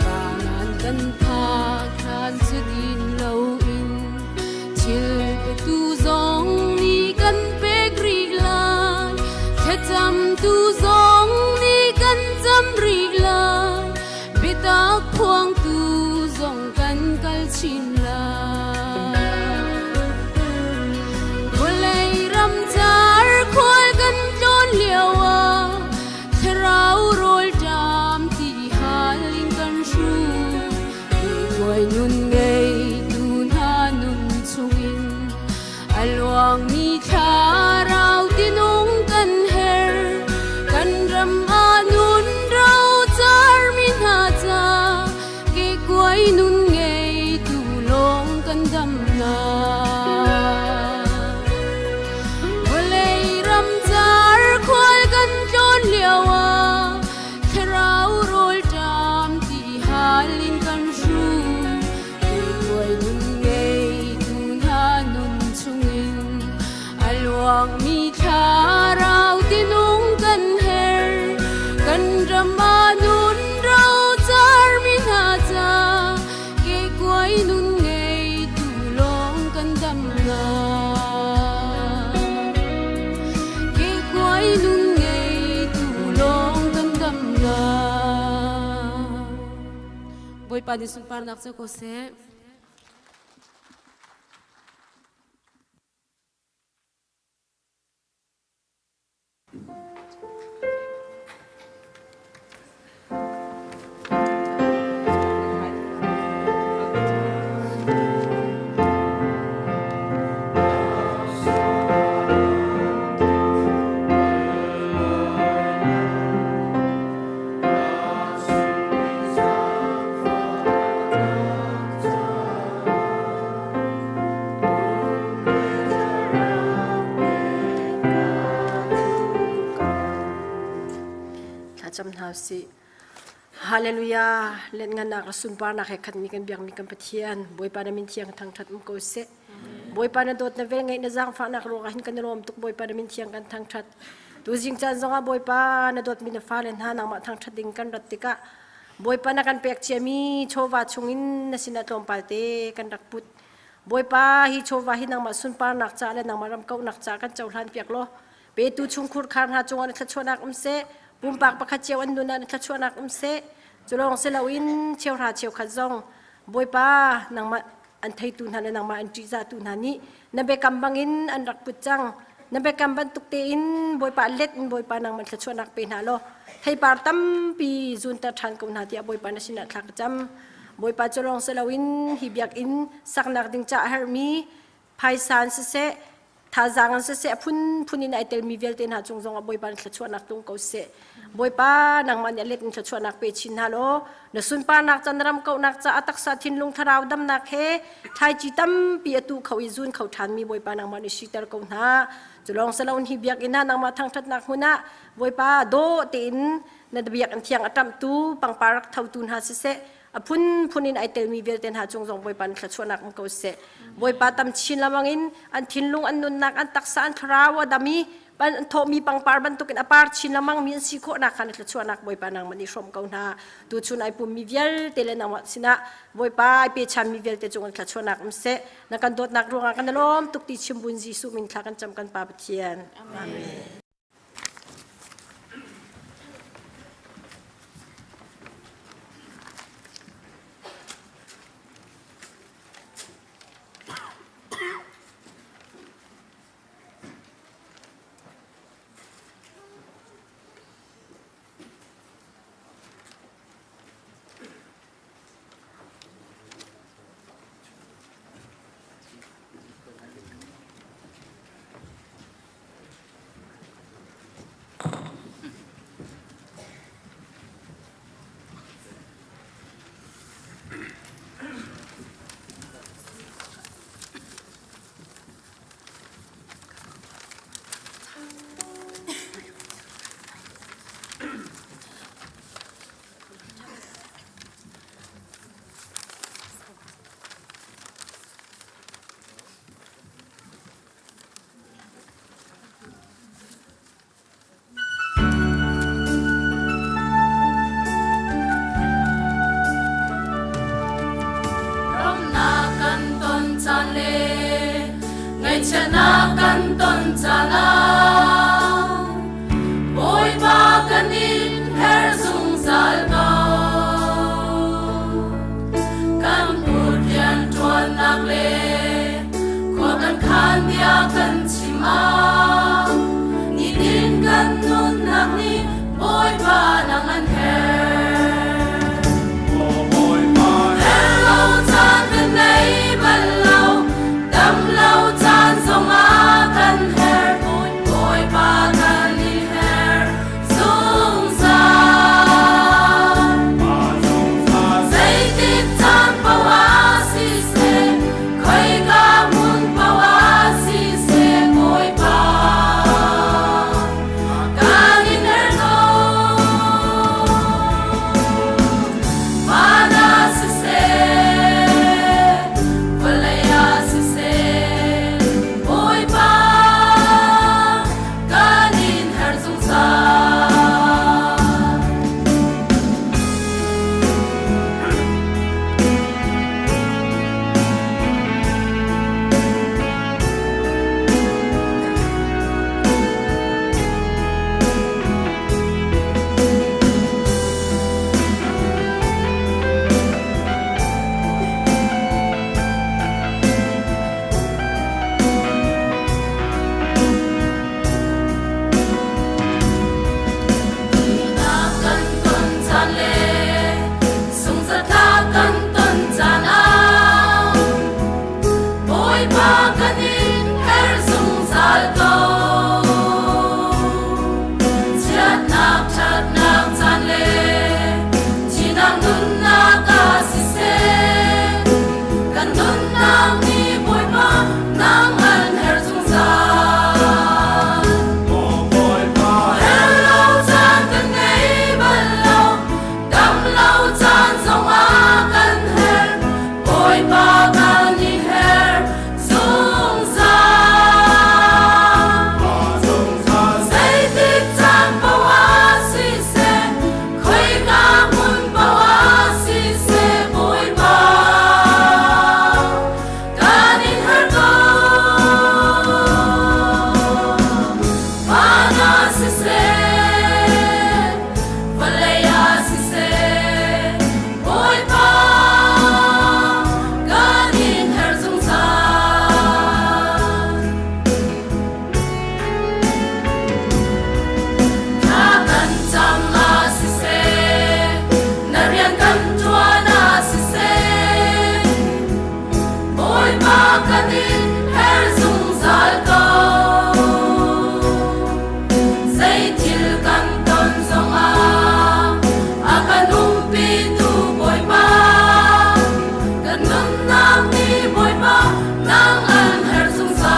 Speaker 4: Kanaan kan phak hlan cu din loin thil petu zong nih kan pek rih lai. Thlacamtu zong nih kan cam rih lai. Biatak phuangtu zong kan kal chin lai. Vawlei ram car khual kan tlawn lio ah thlarau rawlṭam ti hal in kan hru. Tuai nun ngeitu hna nun chungin a luangmi thlarau tinung kan her. Kan ram ah nun rocarmi hna ca kekuai nun ngeitu lawng kan dam nak. Vawlei ram car khual kan tlawn lio ah thlarau rawlṭam ti hal in kan hru. Tuai nun ngeitu hna nun chungin a luangmi thlarau tinung kan her. Kan ram ah nun rocarmi hna ca kekuai nun ngeitu lawng kan dam nak. Kekuai nun ngeitu lawng kan dam nak. Bawipa nih sunparnak cu ko seh.
Speaker 8: Thlacam hna usih. Hallelujah. Let ngannak le sunparnak he khatmi kan biakmi kan Pathian Bawipa na min thiang thangthat um ko seh. Bawipa na dawt na vel ngeih na zaangfahnak ruangah hin kan i lawm tuk Bawipa na min thiang kan thangthat. Tuzing caan zongah Bawipa na dawtmi na fale hna nangmah thangthat ding kan rat tikah Bawipa na kan pek ciami chawva chungin na sinah tlawmpal te kan rak put. Bawipa hi chawva hi nangmah sunparnak ca le nangmah ram kauhnak ca kan cohlan piak law petu chungkhur khar hna cungah na thluachuahnak um seh pumpak pakhat cio an nun ah na thluachuahnak um seh culawng si loin cheuhra cheukhat zong Bawipa nangmah an theitu hna le nangmah an ṭihzahtu hna nih na biakam bangin an rak put cang na biakam bantuk tein Bawipa let in Bawipa nangmah thluachuahnak pe hna law theipar tampi zunter ṭhan ko hna tiah Bawipa na sinah thla ka cam Bawipa cu lawng si loin hi biakinn saknak ding ca a herhmi phaisa in siseh thazaang in siseh a phunphun in ai telmi vialte hna cung zongah Bawipa na thluachuahnak tlung ko seh. Bawipa nangmah nih a let in thluachuahnak pe chin hna law na sunparnak ca na ram kauhnak ca a taksa thinlung thlarau damnak he thlaici tampi a tu kho i zun kho ṭhanmi Bawipa nangmah nih siter ko hna. Cu lawng si loin hi biakinn ah nangmah thangṭhatnak hmun ah Bawipa dawh tein na biakinn thiang a ṭamhtu pangpar rak thotu hna siseh a phunphun in ai telmi vialte hna cung zong Bawipa nih thluachuahnak um ko seh. Bawipa tam chin lamang in an thinlung, an nunnak, an taksa, an thlarau a dam i an thawhmi pangpar bantukin a par chin lamang mi an si khawhnak kha na thluachuahnak Bawipa nangmah nih hrawm ko hna. Tuchun ai pummi vialte le nangmah sinah Bawipa ai pechanmi vialte cung an thluachuahnak um seh. Na kan dawtnak ruangah kan lawm tuk ti chim bun Jesuh min thla kan cam kan Pa Pathian. Amen.
Speaker 4: caan ah Bawipa kan in her zungzal ko. Kan kut rianṭuannak le khua kan khan bia kan chim ah nitin kan nunnak nih Bawipa nang an herh. Herh lo caan kan nei bal lo, dam lo caan zongah kan herh. Bawipa kan i her zungzal. Zeitik caan paoh ah siseh, khoika hmun paoh ah siseh, Bawipa kan in herh ko. Van ah siseh, vawlei ah siseh, Bawipa kan in herh zungzal. Nak kan ton caan le sungzatlak kan ton caan ah Bawipa kan in her zungzal ko. Chiatnak ṭhatnak caan le thihnak nunnak ah siseh, kan nunnak nih Bawipa nang an herh zungzal. Herh lo caan kan ngei bal lo, dam lo caan zongah kan herh, Bawipa kan i herh zungzal. Zeitik caan paoh ah siseh, khoika hmun paoh ah siseh, Bawipa kan in herh ko. Van ah siseh, vawlei ah siseh, Bawipa kan in herh zungzal. Thla kan cam ah siseh, na rian kan ṭuan ah siseh, Bawipa kan in her zungzal ko. Zeithil kan ton zongah a kan umpitu Bawipa, kan nunnak nih Bawipa nang an herh zungzal.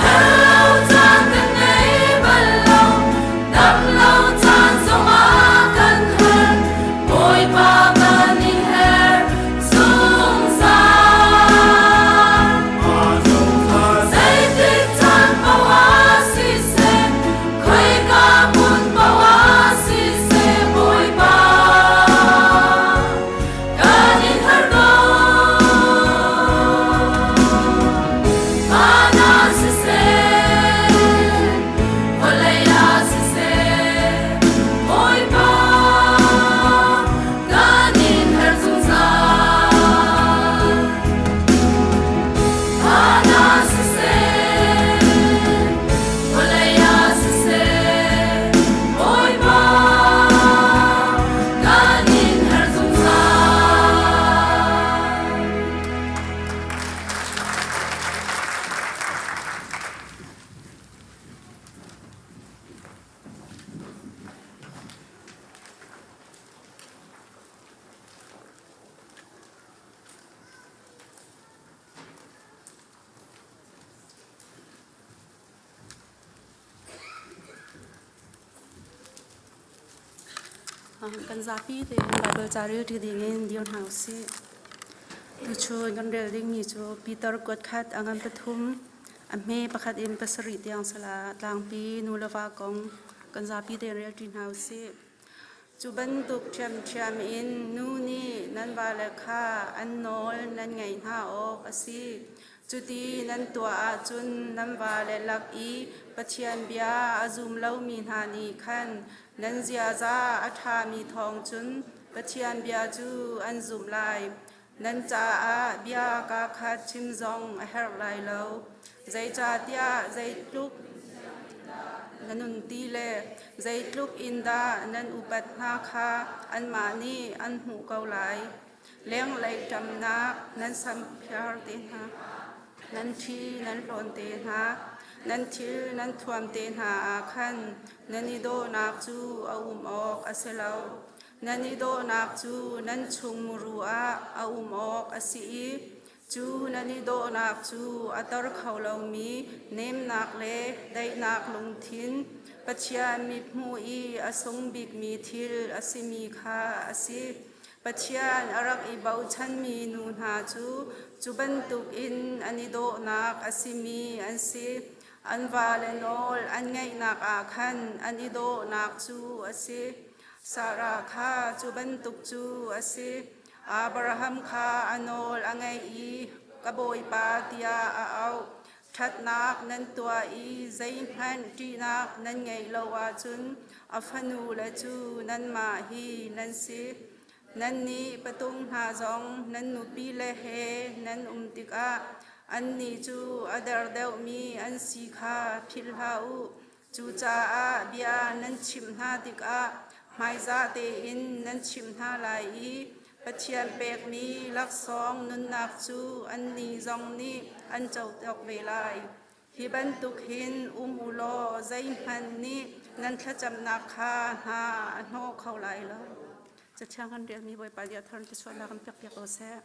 Speaker 4: Herh lo caan kan ngei bal lo, dam lo caan zongah kan herh, Bawipa kan in herh zungzal. Zeitik caan paoh ah siseh, khoika hmun paoh ah siseh, Bawipa kan in herh ko. Van ah siseh, vawlei ah siseh, Bawipa kan in herh zungzal. Van ah siseh, vawlei ah siseh, Bawipa kan in herh zungzal.
Speaker 9: Kan zapi tein Baibal ca rel ṭi dingin dir hna usih. Tuchun kan rel dingmi cu Peter kuat khat a ngan pathum a hme pakhat in pasarih tiang sala tlangpi nu le va kong kan zapi tein rel ṭi hna usih. Cu bantuk ṭhiamṭhiam in nu nih nan vale kha an nawl nan ngaih hna awk a si. Cuti nan tuah ahcun nan vale lak i Pathian bia a zum lomi hna nih khan nan ziaza a ṭhami thawng cun Pathian bia cu an zumh lai. Nan caah bia kaa khat chim zong a herh lai lo. Zeicahtiah zeitluk na nun ti le zeitluk in dah nan upat hna kha anmah nih an hmuh ko lai. Lenglei ṭamnak nan samphiar te hna, nan ṭhi nan hlawn te hna, nan thil nan thuam te hna ah khan nan i dawhnak cu a um awk a si lo. Nan i dawhnak cu nan chung muru ah a um awk a si i cu nan i dawhnak cu a tor kho lomi nemnak le daihnak lungthin Pathian mithmuh i a sung bikmi thil a simi kha a si. Pathian a rak i bochanmi nu hna cu cu bantukin an i dawhnak a simi an si. An vale nawl an ngaihnak ah khan an i dawhnak cu a si. Sarah kha cu bantuk cu a si. Abraham kha a nawl a ngaih i ka bawipa tiah a auh. Ṭhatnak nan tuah i zeihmanh ṭihnak nan ngeih lo ahcun a fanule cu nanmah hi nan si. Nannih patung hna zong nan nupile he nan um tikah annih cu a der deuhmi an si kha philh hlah u. Cucaah bia nan chimh hna tikah hmaizah tein nan chimh hna lai i Pathian pekmi laksawng nunnak cu annih zong nih an cotak ve lai. Hi bantuk hin um u law zeihmanh nih nan thlacamnak kha hna a hnawh kho lai lo. Cathiang kan relmi Bawipa nih a thar in thluachuahnak kan pekpiak ko seh.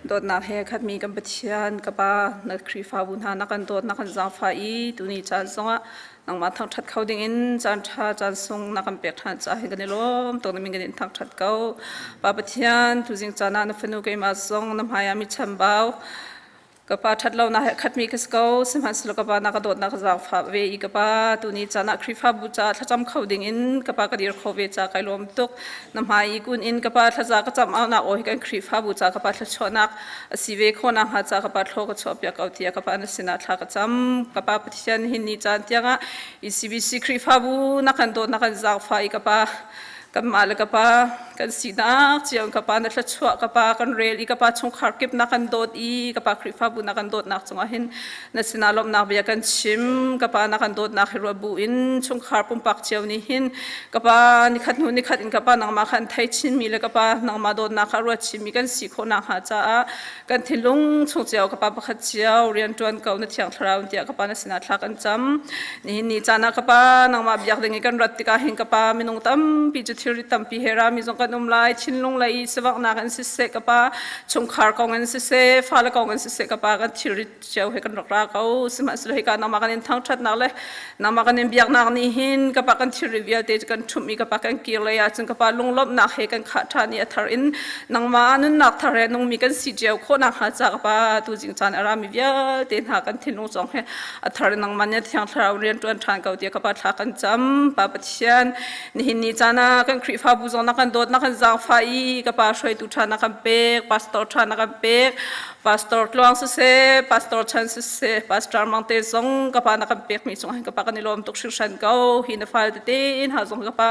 Speaker 10: Dawtnak he khatmi kan Pathian ka Pa na Khrihfabu hna na kan dawt na kan zaangfah i tuni caan zongah nangmah thangṭhat kho dingin caan ṭha caan sung na kan pek ṭhan caah hin kan i lawm tuk na min kan in thangṭhat ko Pa Pathian tuzing caan ah na fanu keimah zong na hmai ah mi chambau ka pa ṭhat lonak he khatmi ka si ko sihmanhsehlaw ka pa na ka dawtnak ka zaangfah ve i ka pa tuni caan ah Khrihfabu caah thlacam kho dingin ka pa ka dir kho ve ca kai lawm tuk na hmai i kun in ka pa thlaza ka cam aunak aw hi kan Khrihfabu ca ka pa thluachuahnak a si ve khawh nakhnga ca ka pa thlaw ka chuahpiak ko tiah ka pa na sinah thla ka cam ka pa Pathian hin ni caan tiangah ECBC Khrihfabu na kan dawt na kan zaangfah i ka pa kanmah le ka pa kan sinak cio ka pa na thluachuah ka pa kan rel i ka pa chungkhar kip na kan dawt i ka pa Khrihfabu na kan dawtnak cungah hin na sinah lawmhnak bia kan chim ka pa na kan dawtnak hi ruah bu in chungkhar pumpak cio nih hin ka pa nikhat hnu nikhat in ka pa nangmah kha an thei chinmi le ka pa nangmah dawtnak kha ruat chinmi kan si khawh nakhnga caah kan thinlung chung cio ka pa pakhat cio rian ṭuan ko na thiang thlarau tiah ka pa na sinah thla kan cam nihin ni caan ah ka pa nangmah biak ding i kan rat tikah hin ka pa minung tampi cu thilri tampi he rami zong kan um lai thinlung lei i savanghnak in siseh ka pa chungkhar kong in siseh fale kong in siseh ka pa kan thilri cio he kan rak ra ko sihmanhsehlaw hika nangmah kan in thangṭhatnak le nangmah kan in biaknak nih hin ka pa kan thilri vialte cu kan ṭhumh i ka pa kan kir lei ahcun ka pa lunglawmhnak he kan khah ṭhan i a thar in nangmah nunnak thar he nungmi kan si cio khawh nakhnga ca ka pa tuzing caan a rami vialte hna kan thinlung zong he a thar in nangmah nih thiang thlarau rian ṭuan ṭhan ko tiah ka pa thla kan cam pa Pathian nihin ni caan ah kan Khrihfabu zong na kan dawt na kan zaangfah i ka pa hruaitu ṭha na kan pek pastor ṭha na kan pek Pastor Tluang siseh, Pastor Chan siseh, Pastor Mangte zong ka pa na kan pekmi cungah hin ka pa kan i lawm tuk hringhran ko. Hi na fal tete in ha zong ka pa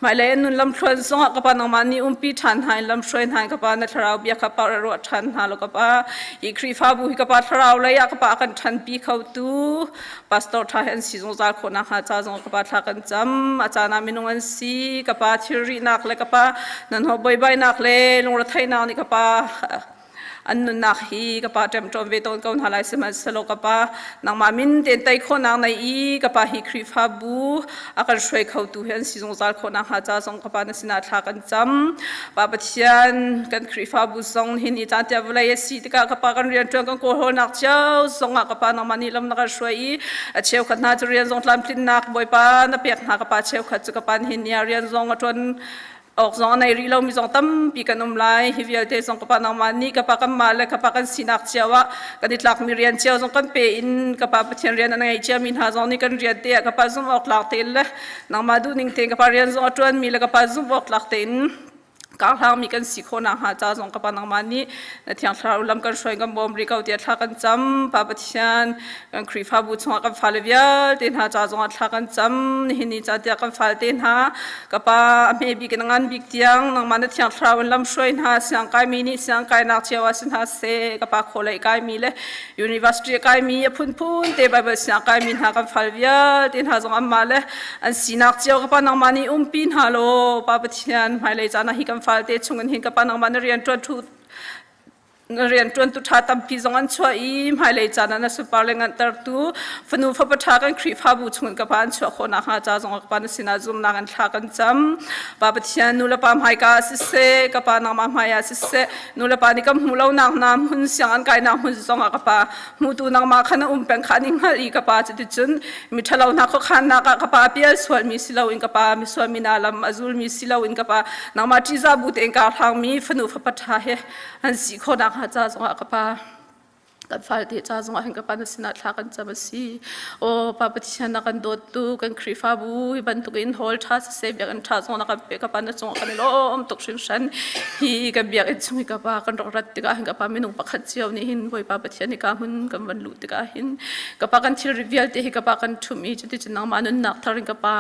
Speaker 10: hmailei nun lamthluan zongah ka pa nangmah nih umpi ṭhan hna in lamhruai hna in ka pa na thlarau bia kha pa ruah ṭhan hna lo ka pa. Hi Khrihfabu hi ka pa thlarau lei ah ka pa kan ṭhanpi khotu pastor ṭha he an si zungzal khawh nakhnga ca zong ka pa thla kan cam. A caan ah minung an si ka pa thilrihnak le ka pa nan ho boibainak le lungretheihnak nih ka pa. An nunnak hi ka pa ṭemṭawm ve tawn ko hna lai sihmanhsehlaw ka pa nangmah min tein tei khawhnak nei i ka pa hi Khrihfabu a kan hruai khotu hi an si zungzal khawh nakhnga ca zong ka pa na sinah thla kan cam. Pa Pathian kan Khrihfabu zong hi ni caan tiah vawlei a si tikah ka pa kan rianṭuan kan kawlhawlnak cio zongah ka pa nangmah nih lam na kan hruai i a cheukhat hna cu rian zong tlamtlinnak Bawipa na pek hna ka pa cheukhat cu ka pa nihin ni ah rian zong a ṭuan awk zong a nei rih lomi zong tampi kan um lai. Hi vialte zong ka pa nangmah nih ka pa kanmah le ka pa kan sinak cio ah kan i tlakmi rian cio zong kan pe in ka pa Pathian rian a ngei ciami hna zong nih kan rian te ah ka pa zumh awk tlak tein le nangmah duhning tein ka pa rian zong a ṭuanmi le ka pa zumh awk tlak tein karhlangmi kan si khawh nakhnga ca zong ka pa nangmah nih na thiang thlarau lam kan hruai kan bawm rih ko tiah thla kan cam. Pa Pathian kan Khrihfabu chungah kan fale vialte hna ca zongah thla kan cam. Nihin ni ca tiah kan fale te hna Ka pa a hme bik in a ngan bik tiang nangmah na thiang thlarau in lamhruai hna siangkaimi nih siangkainak cio ah si hna seh ka pa khawlei kaimi le university kaimi a phunphun te Bible siangkaimi hna kan fal vialte hna zong anmah le an sinak cio ka pa nangmah nih umpi hna law Pa Pathian hmailei caan ah hi kan falte chungin hin ka pa nangmah na rian ṭuan rianṭuantu ṭha tampi zong an chuah i hmailei caan ah na sunpar le nganhtertu fanu fapa ṭha kan Khrihfabu chungin ka pa an chuah khawh nakhnga ca zong ka pa na sinah zumnak in thla kan cam. Pa Pathian nu le pa hmaika ah siseh, ka pa nangmah hmai ah siseh, nu le pa nih kan hmuh lonak hna hmun siang an kainak hmun zong ah ka pa hmutu nangmah kha na um peng kha an i hngalh i ka pa cuticun mi ṭhalo hna khuakhannak ah ka pa pial sualmi si loin ka pa misual mi hna lam a zulmi si loin ka pa nangmah ṭihzah bu tein kaa hlangmi fanu fapa ṭha he an si khawh nakhnga ca zongah ka pa kan falte ca zongah hin ka pa na sinah thla kan cam a si. Aw Pa Pathian na kan dawttu kan Khrihfabu hi bantukin hall ṭha siseh biakinn ṭha zong na kan pek ka pa na cungah kan i lawm tuk hringhran. Hi kan biakinn chung hi ka pa kan rak rat tikah hin ka pa minung pakhat cio nih hin Bawipa Pathian hi ka hmun kan van luh tikah hin ka pa kan thilri vialte hi ka pa kan ṭhumh i cuticun nangmah nunnak thar in ka pa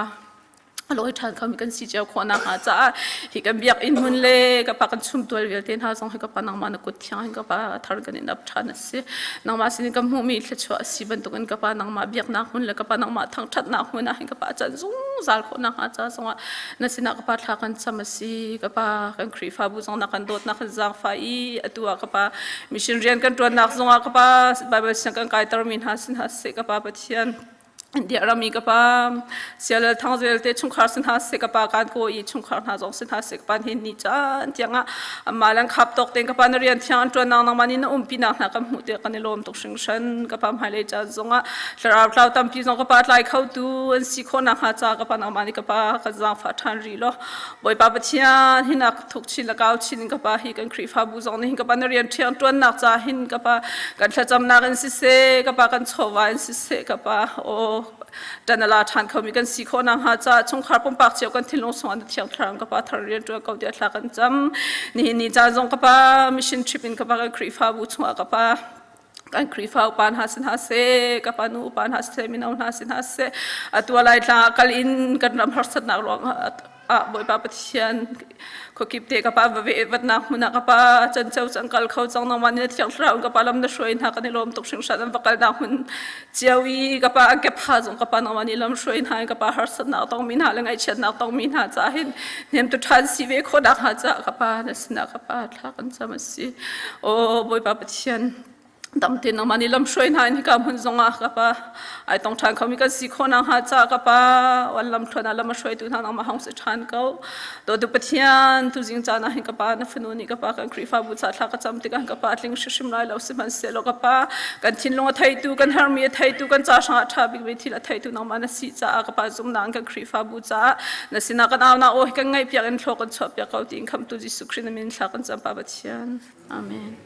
Speaker 10: a lawi ṭhan khomi kan si cio khawh nakhnga caah hi kan biakinn hmun le ka pa kan chumtual vialte hna zong hi ka pa nangmah na kut thiang hin ka pa thar kan in ap ṭhan a si. Nangmah sinin kan hmuhmi thluachuah a si bantukin ka pa nangmah biaknak hmun le ka pa nangmah thangṭhatnak hmun ah hin ka pa can zungzal khawh nakhnga ca zongah na sinah ka pa thla kan cam a si. Ka pa kan Khrihfabu zong na kan dawt na kan zaangfah i atu ah ka pa mission rian kan ṭuannak zongah ka pa Bible siang kan kaitermi hna sin hna seh ka pa Pathian India ram i ka pa sialal thangzel te chungkhar sin hna seh ka pa kan ko i chungkhar hna zong sin hna seh ka pa hin ni caan tiangah amma lan khap tok ten ka pa na rian thiang an tuan nang nangmah ni na umpi nak hna kan hmuh te kan i lawm tuk hringhran ka pa hmailei caan zongah thlarau tlau tampi zong ka pa tlai kho tu an si khawh nak hnga ca ka pa nangmah ni ka pa kan zaangfah ṭhan rih law Bawipa Pathian hinak thuk chin le kau chin in ka pa hi kan Khrihfabu zong nih hin ka pa na rian thiang ṭuannak ca hin ka pa kan thlacamnak in siseh ka pa kan chawva in siseh ka pa aw ṭan a la ṭhan khomi kan si khawh nakhnga ca chungkhar pumpak cio kan thinlung chungah na thiang thlarau ka pa thar rian ṭuan ko tiah thla kan cam nihin ni caan zong ka pa mission trip in ka pa kan Khrihfabu chungah ka pa kan Khrihfa upa hna sin hna seh ka pa nu upa hna seh mino hna sin hna seh atu lai tlang ah kal in kan ram harsatnak ruangah ah Bawipa Pathian khuakip te ka pa va ve vatnak hmun ah ka pa canco cang kal kho cang nangmah nih na thiang thlarau ka pa lam na hruai hna kan i lawm tuk hringhran an va kalnak hmun cio i ka pa an kepha zong ka pa nangmah nih lam hruai hna ka pa harsatnak tongmi hna le ngaihchiatnak tongmi hna ca hin hnemtu ṭhan si ve khawh nakhnga ca ka pa na sinah ka pa thla kan cam a si. Aw Bawipa Pathian dam tein nangmah nih lamhruai hna in hika hmun zongah ka pa ai tong ṭhan khomi kan si khawh nakhnga ca ka pa wan lam thluan ah lam a hruaitu hna nangmah hong si ṭhan ko dawtu Pathian tuzing caan ah hin ka pa na fanu nih ka pa kan Khrihfabu ca thla ka cam tikah ka pa tling hrimhrim lai lo sihmanhsehlaw ka pa kan thinlung a theitu kan hermi a theitu kan ca hrangah ṭha bikmi thil a theitu nangmah na si caah ka pa zumnak kan Khrihfabu caah na sinah kan au na aw hi kan ngaihpiak in thlaw kan chuahpiak ko tiin khamtu Jesuh Khrih na min thla kan cam pa Pathian Amen.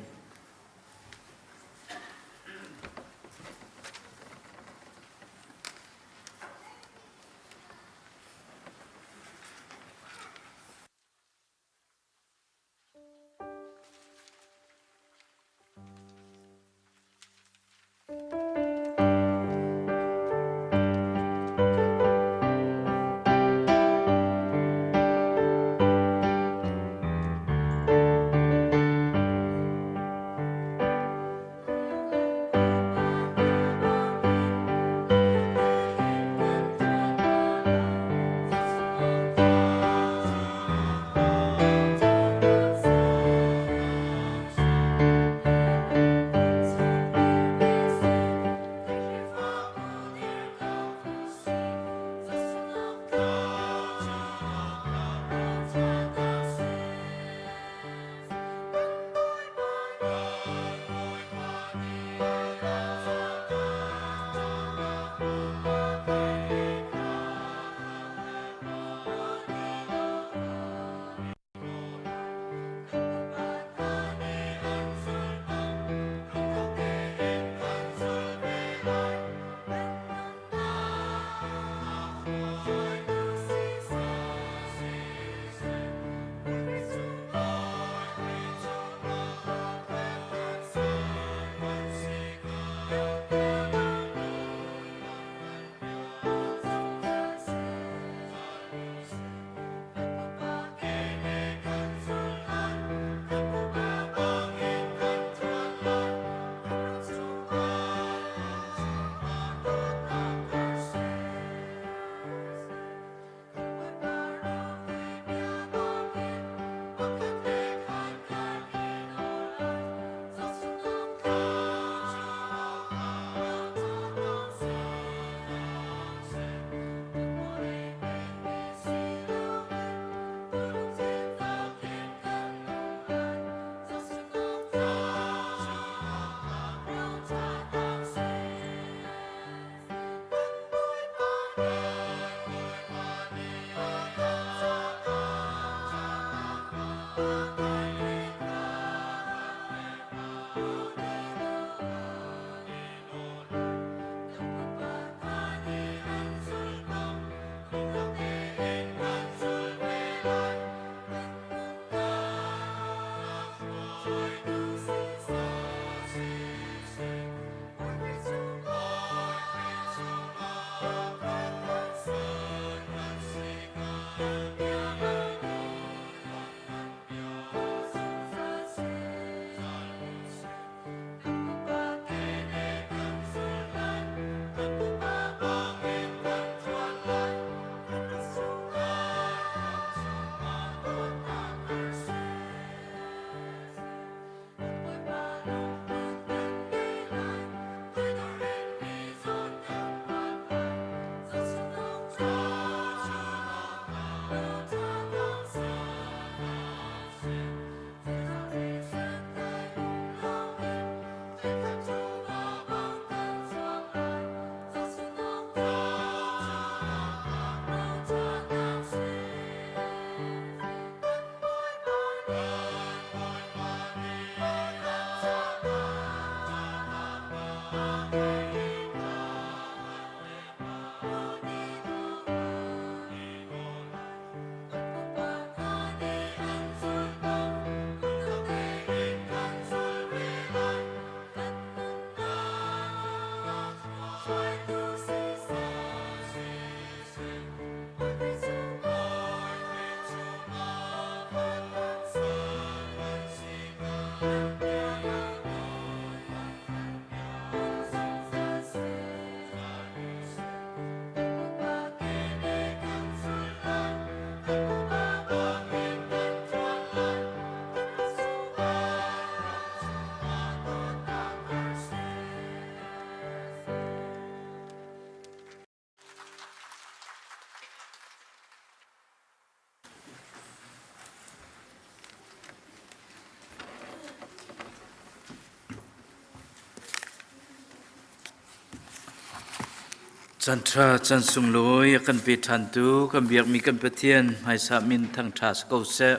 Speaker 7: Canṭha can sunglawi a kan pe ṭhantu kan biakmi kan Pathian hmaisa min thangṭha si ko seh.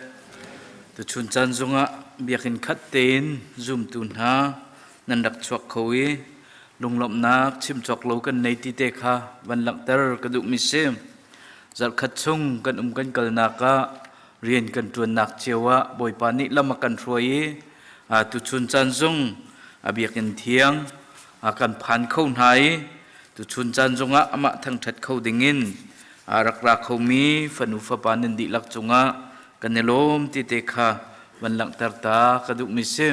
Speaker 7: Tuchun caan zongah biakinn khat tein zumtu hna nan rak chuak kho i lunglawmhnak chim cawk lo kan nei ti te kha van langhter ka duhmi si. Zarhkhat chung kan um kan kalnak ah rian kan ṭuannak cio ah Bawipa nih lam a kan hruai i tuchun caan zong a biakinn thiang a kan phan kho hna i tuchun caan zongah amah thangṭhat kho dingin a rak ra khomi fanu fapa nan dihlak cungah kan i lawm ti te kha van langhter ta ka duhmi si.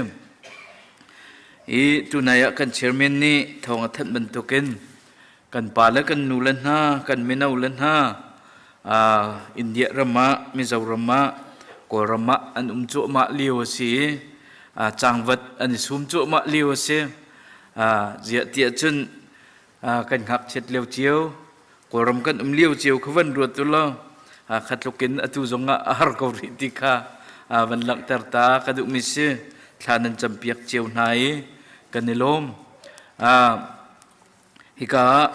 Speaker 7: I tunai ah kan chairman nih thawng a thanh bantukin kan pa le kan nu le hna kan mino le hna India ram ah Mizoram ah Kawlram ah an um cuahmah lio a si i cangvat an i sum cuahmah lio a si. Ziah tiah cun kan ngakchiat lio cio Kawlram kan um lio cio kha van ruat u law kha tluk in atu zong ah a har ko rih ti kha van langhter ta ka duhmi si. Thla nan campiak cio hna i kan i lawm. Hika ah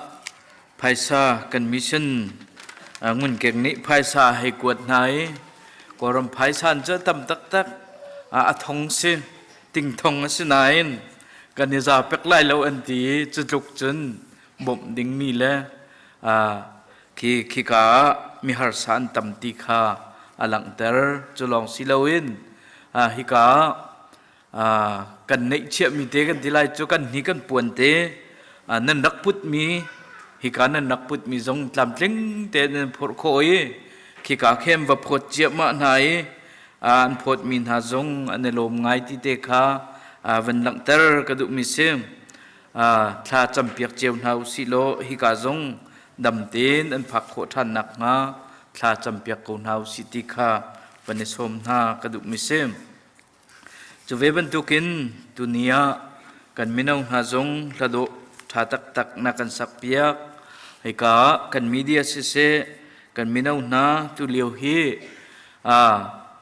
Speaker 7: phaisa kan mission ngunkeng nih phaisa hei kuat hna i Kawlram phaisa cu tam taktak a thong si tingthong a si nain kan i za pek lai lo an ti i cu tluk cun bawmh dingmi le. Khi khika ah miharsa an tam ti kha a langhter. Cu lawng si loin hika ah kan neihchiahmi te kan ti lai cu kan hni kan puan te nan rak putmi hika nan rak putmi zong tlamtling tein nan phurh khawh i khika khem va phawt ciahmah hna i an phawtmi hna zong an i lawm ngai ti te kha van langhter ka duhmi si. Thla campiak cio hna usih law hika zong dam tein an phak khawh ṭhan nakhnga thla campiak ko hna usih ti kha van i sawm hna ka duhmi si. Cu ve bantukin tuni ah kan mino hna zong hladawh ṭha taktak na kan sakpiak. Hika ah kan media siseh kan mino hna tulio hi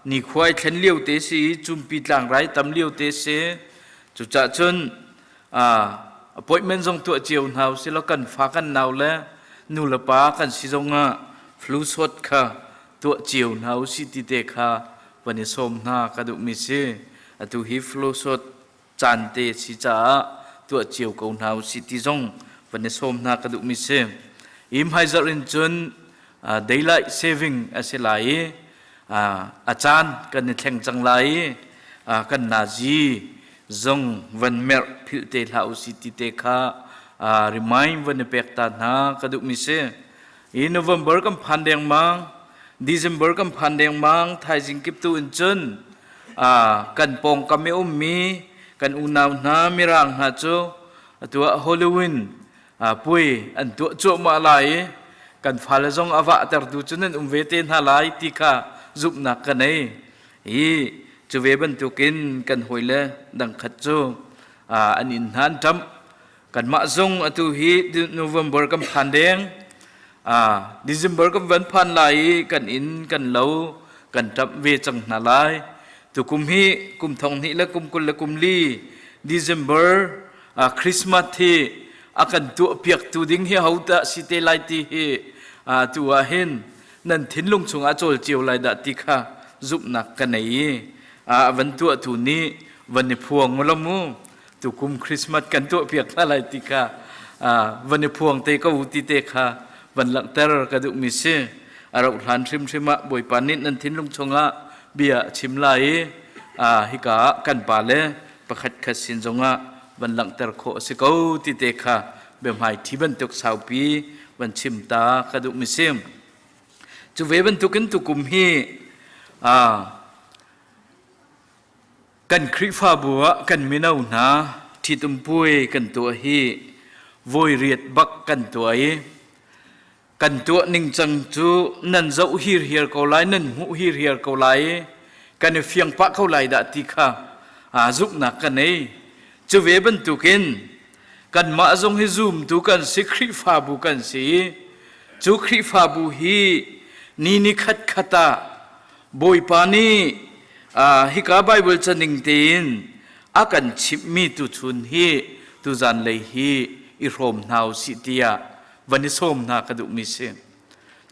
Speaker 7: nikhua i thlen lio te si i cumpi tlangrai tam lio te si. Cucah cun appointment zong tuah cio hna usih law kan fa kan nau le nu le pa kan si zongah flu shot kha tuah cio hna usih ti te kha van i sawm hna ka duhmi si. Atu hi flu shot caan te si caah tuah cio ko hna usih ti zong van i sawm hna ka duhmi si. I hmaizarh in cun daylight saving a si lai i a caan kan i thleng cang lai i kan nazi zong van merh philh te hlah usih ti te kha remind van i pek ta hna ka duhmi si. I November kan phan dengmang, December kan phan dengmang, thaizing kip tu in cun kan pawngkam i ummi kan unau hna Mirang hna cu atu ah Halloween puai an tuah cuahmah lai i kan fale zong a vahtertu cu nan um ve te hna lai ti kha zumhnak ka nei. I cu ve bantukin kan hawile dangkhat cu an inn hna an ṭamh. Kanmah zong atu hi November kan phan deng. December kan van phan lai i kan inn kan lo kan ṭamh ve cang hna lai. Tukum hi kum thong hnih le kum 20 le kum li December Christmas hi a kan tuahpiaktu ding hi hodah si te lai ti hi tu ah hin nan thinlung chungah cawl cio lai dah ti kha zumhnak ka nei i a van tuahtu nih van i phuang u mu tukum Christmas kan tuahpiak hna lai ti kha van i phuang te ko ti te kha van langhter ka duhmi si. A rauh hlan hrimhrim ah Bawipa nih nan thinlung chungah bia a chim lai i hika ah kan pa le pakhat khat sin zongah van langhter khawh a si ko ti te kha biahmai thi bantuk saupi van chim ta ka duhmi si. Cu ve bantukin tukum hi kan Khrihfabu ah kan mino hna ṭhitum puai kan tuah hi voi riat bak kan tuah i kan tuah ningcang cu nan zoh hirhiar ko lai, nan hmuh hirhiar ko lai i kan i fiang pah ko lai dah ti kha zumhnak ka nei. Cu ve bantukin kanmah zong hi zumtu kan si, Khrihfabu kan si i cu Khrihfabu hi ni ni khat khat ah Bawipa nih hika Baibal caning tein a kan chimhmi tuchun hi tuzan lei hi i hrawm hna usih tiah van i sawm hna ka duhmi si.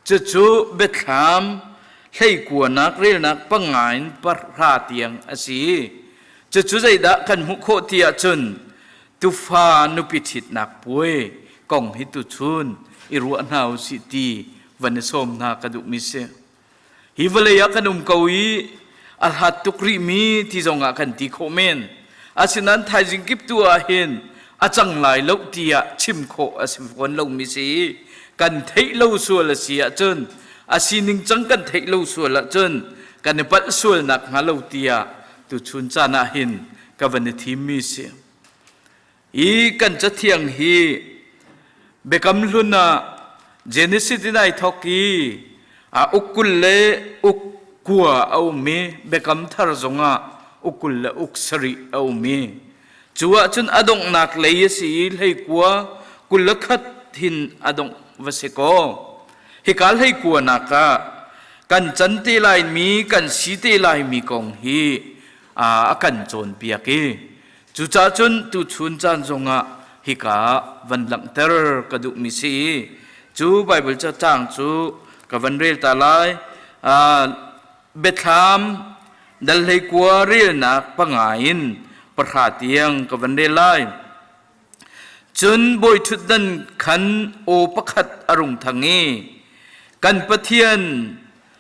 Speaker 7: Cucu biathlam hleikuanak relnak panga in pahra tiang a si. Cucu zeidah kan hmuh khawh ti ahcun tufa nupi ṭhitnak puai kong hi tuchun i ruah hna usih ti van i sawm hna ka duhmi si. Hi vawlei ah kan um ko i a hlat tuk rihmi ti zongah kan ti khawh men. Asinain thaizing kip tu ah hin a cang lai lo tiah chim khawh a si fawn lomi si. Kan theih lo sual a si ahcun a sining cang kan theih lo sual ahcun kan i palh sual nakhnga lo tiah tuchun caan ah hin ka van i thimmi si. Hi kan cathiang hi Biakam Hlun ah Genesis in ai thawk i a uk 20 le uk kua a um i Biakam Thar zongah uk 20 le uk sarih a um i cu ahcun a donghnak lei a si i hleikua 21 hin a dongh va si kaw hika hleikua nak ah kan can te laimi kan si te laimi kong hi a kan cawnpiak i Cucaah cun tuchun caan zongah hika ah van langhter ka duhmi si i cu Baibal cacang cu ka van rel ta lai. Biathlam dal 19 relnak panga in pahra tiang ka van rel lai. Cun bawiṭhutdan khan aw pakhat a rung thang i. Kan Pathian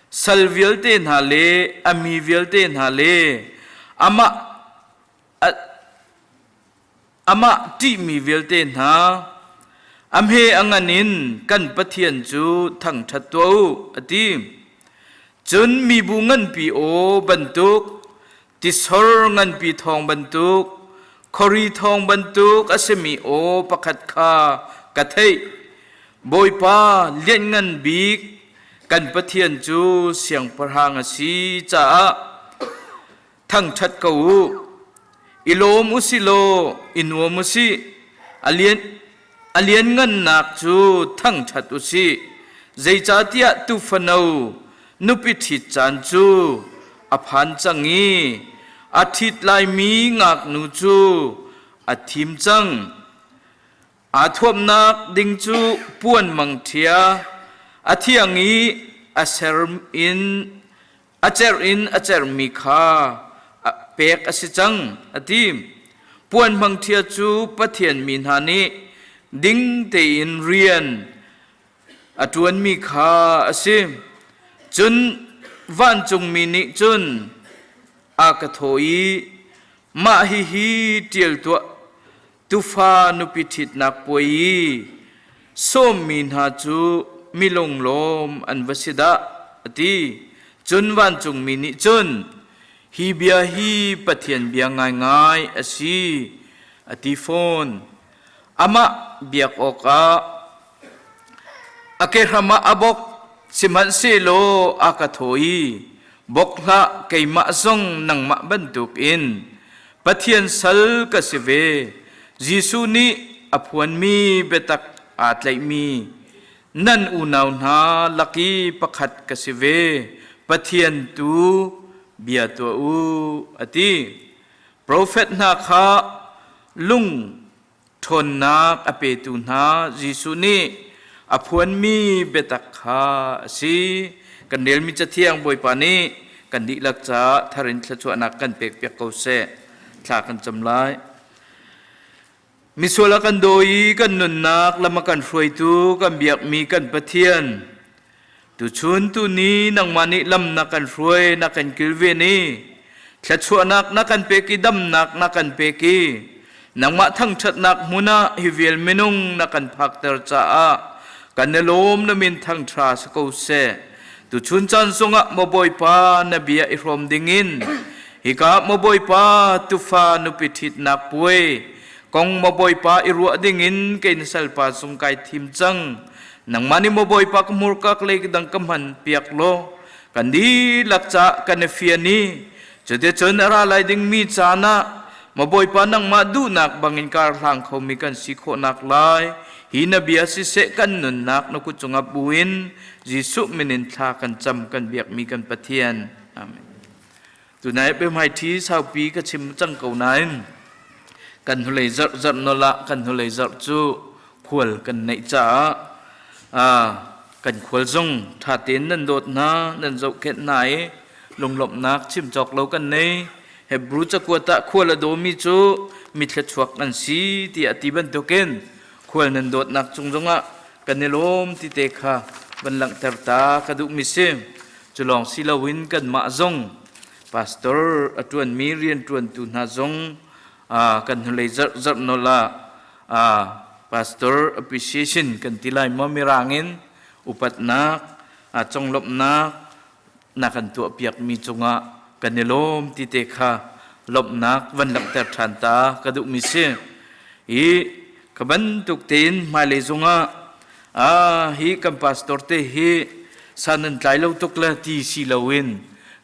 Speaker 7: sal vialte hna le a mi vialte hna le amah amah ṭihmi vialte hna, a hme a ngan in kan Pathian cu thangṭhat tuah u, a ti. Cun mibu nganpi aw bantuk, tisor nganpi thawng bantuk, khuari thawng bantuk a simi aw pakhat kha ka theih. Bawipa lianngan bik kan Pathian cu siangpahrang a si caah thangṭhat ko u. I lawm u si law i nuam u sih. A lian a lianngannak cu thangṭhat u sih. Zeicahtiah tuufano nupi ṭhit caan cu a phan cang i a ṭhit laimi ngaknu cu a thim cang. Aa thuamnak ding cu puan mangṭhia a thiang i a ser in a cerh in a cerhmi kha pek a si cang a ti. Puan hmangṭhia cu Pathian mi hna nih ding tein rian a ṭuanmi kha a si. Cun vancungmi nih cun a ka thawh i mah hihi ṭial tuah Tufa nupi ṭhitnak puai i sawmmi hna cu mi lunglawm an va si dah, a ti. Cun vancungmi nih cun, Hi bia hi Pathian bia ngaingai a si, a ti fawn. Amah biak awkah a kehram ah a bawk, sihmanhsehlaw a ka thaw i, Bawk hlah, keimah zong nangmah bantukin Pathian sal ka si ve. Jesuh nih a phuanmi biatak aa tlaihmi nan unau hna lak i pakhat ka si ve. Pathian tu bia tuah u, a ti. Profet hna kha lung ṭhawnnak a petu hna Jesuh nih a phuanmi biatak kha a si. Kan relmi Cathiang Bawipa nih kan dihlak caah thar in thluachuahnak kan pekpiak ko seh. Thla kan cam lai. Misual a kan daw i kan nunnak lam a kan hruaitu kan biakmi kan Pathian Tuchun tuni nangmah nih lam na kan hruai na kan kilven i thluachuahnak na kan pek i damnak na kan pek i nangmah thangṭhatnak hmun ah hi vial minung na kan phakter caah kan i lawm na min thangṭha si ko seh. Tuchun caan zongah maw Bawipa na bia i hrawm dingin hika maw Bawipa tufa nupi ṭhitnak puai kong maw Bawipa i ruah dingin kei na salpa sung kai thim cang. Nangmah nih maw Bawipa ka hmurka ka lei dang ka hman piak law kan dihlak ca kan i fian i cuticun a ra lai dingmi caan ah maw Bawipa nangmah duhnak bangin kar hlang khomi kan si khawhnak lai hi na bia siseh kan nunnak na kut cungah buin Jesuh min in thla kan cam kan biakmi kan Pathian. Amen. Tunai biahmaiṭhi saupi ka chim cang ko nain kan hnulei zarh zarh nol ah kan hnulei zarh cu khual kan neih caah kan khual zong ṭha tein nan dawt hna nan zohkhenh hna i lunglawmhnak chim cawk lo kan nei. Hebrew cakuat ah khual a dawmi cu mi thluachuak an si tiah a ti bantukin khual nan dawtnak cung zongah kan i lawm ti te kha van langhter ta ka duhmi si. Cu lawng si loin kanmah zong pastor a ṭuanmi rianṭuantu hna zong kan hnulei zarh zarh nawl ah pastor appreciation kan ti lai maw mirang in upatnak conglawmhnak na kan tuahpiakmi cungah kan i lawm ti te kha lawmhnak van langhter ṭhan ta ka duhmi si. I ka bantuk tein hmailei zongah hi kan pastor te hi san an tlai lo tuk le ti si loin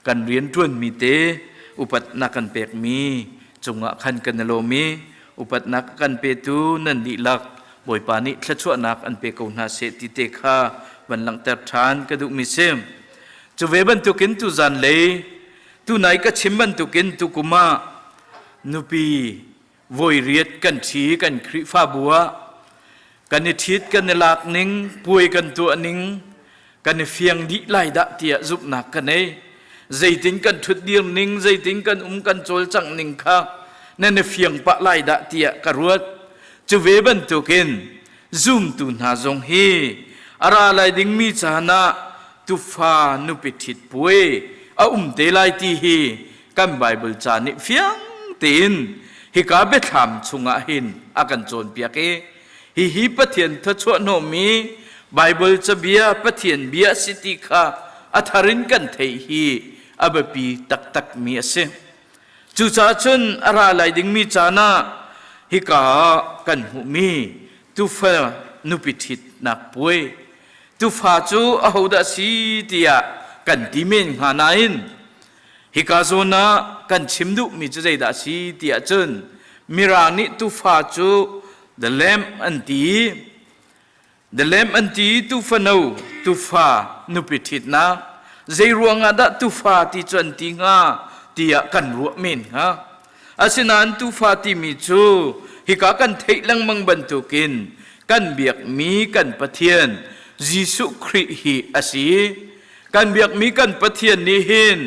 Speaker 7: kan rian ṭuanmi te upatnak kan pekmi cungah khan kan i lawm i upatnak kan petu nan dihlak Bawipa nih thluachuahnak an pe ko hna seh ti te kha van langhter ṭhan ka duhmi si. Cu ve bantukin tuzan lei tunai ka chim bantukin tukum ah nupi voi riat kan ṭhi kan Khrihfabu ah kan i ṭhit kan i lak ning puai kan tuah ning kan i fiang dih lai dah tiah zumhnak ka nei zeitin kan ṭhutdir ning zeitin kan um kan cawlcangh ning kha nan i fiang pah lai dah tiah ka ruat cu ve bantukin zumtu hna zong hi a ra lai dingmi caan ah. tufa nupi ṭhit puai a um te lai ti hi kan Baibal ca nih fiang tein hika biathlam chungah hin a kan cawnpiak i hihi Pathian thluachuah hnawhmi Baibal cabia Pathian bia a si ti kha a thar in kan theih hi a biapi taktakmi a si. Cucaah cun a ra lai dingmi caan ah hika ah kan hmuhmi tufa nupi ṭhitnak puai tufa cu ahodah si tiah kan ti men hnga nain hika zawn ah kan chim duhmi cu zeidah a si tiah cun Mirang nih tufa cu the lamb an ti i The lamb an ti tufano tufa nupi ṭhitnak zei ruangah dah tufa ti cu an ti hnga tiah kan ruah men hnga. Asinain tufa timi cu hika kan theih lengmang bantukin kan biakmi kan Pathian Jesuh Khrih hi a si. Kan biakmi kan Pathian nih hin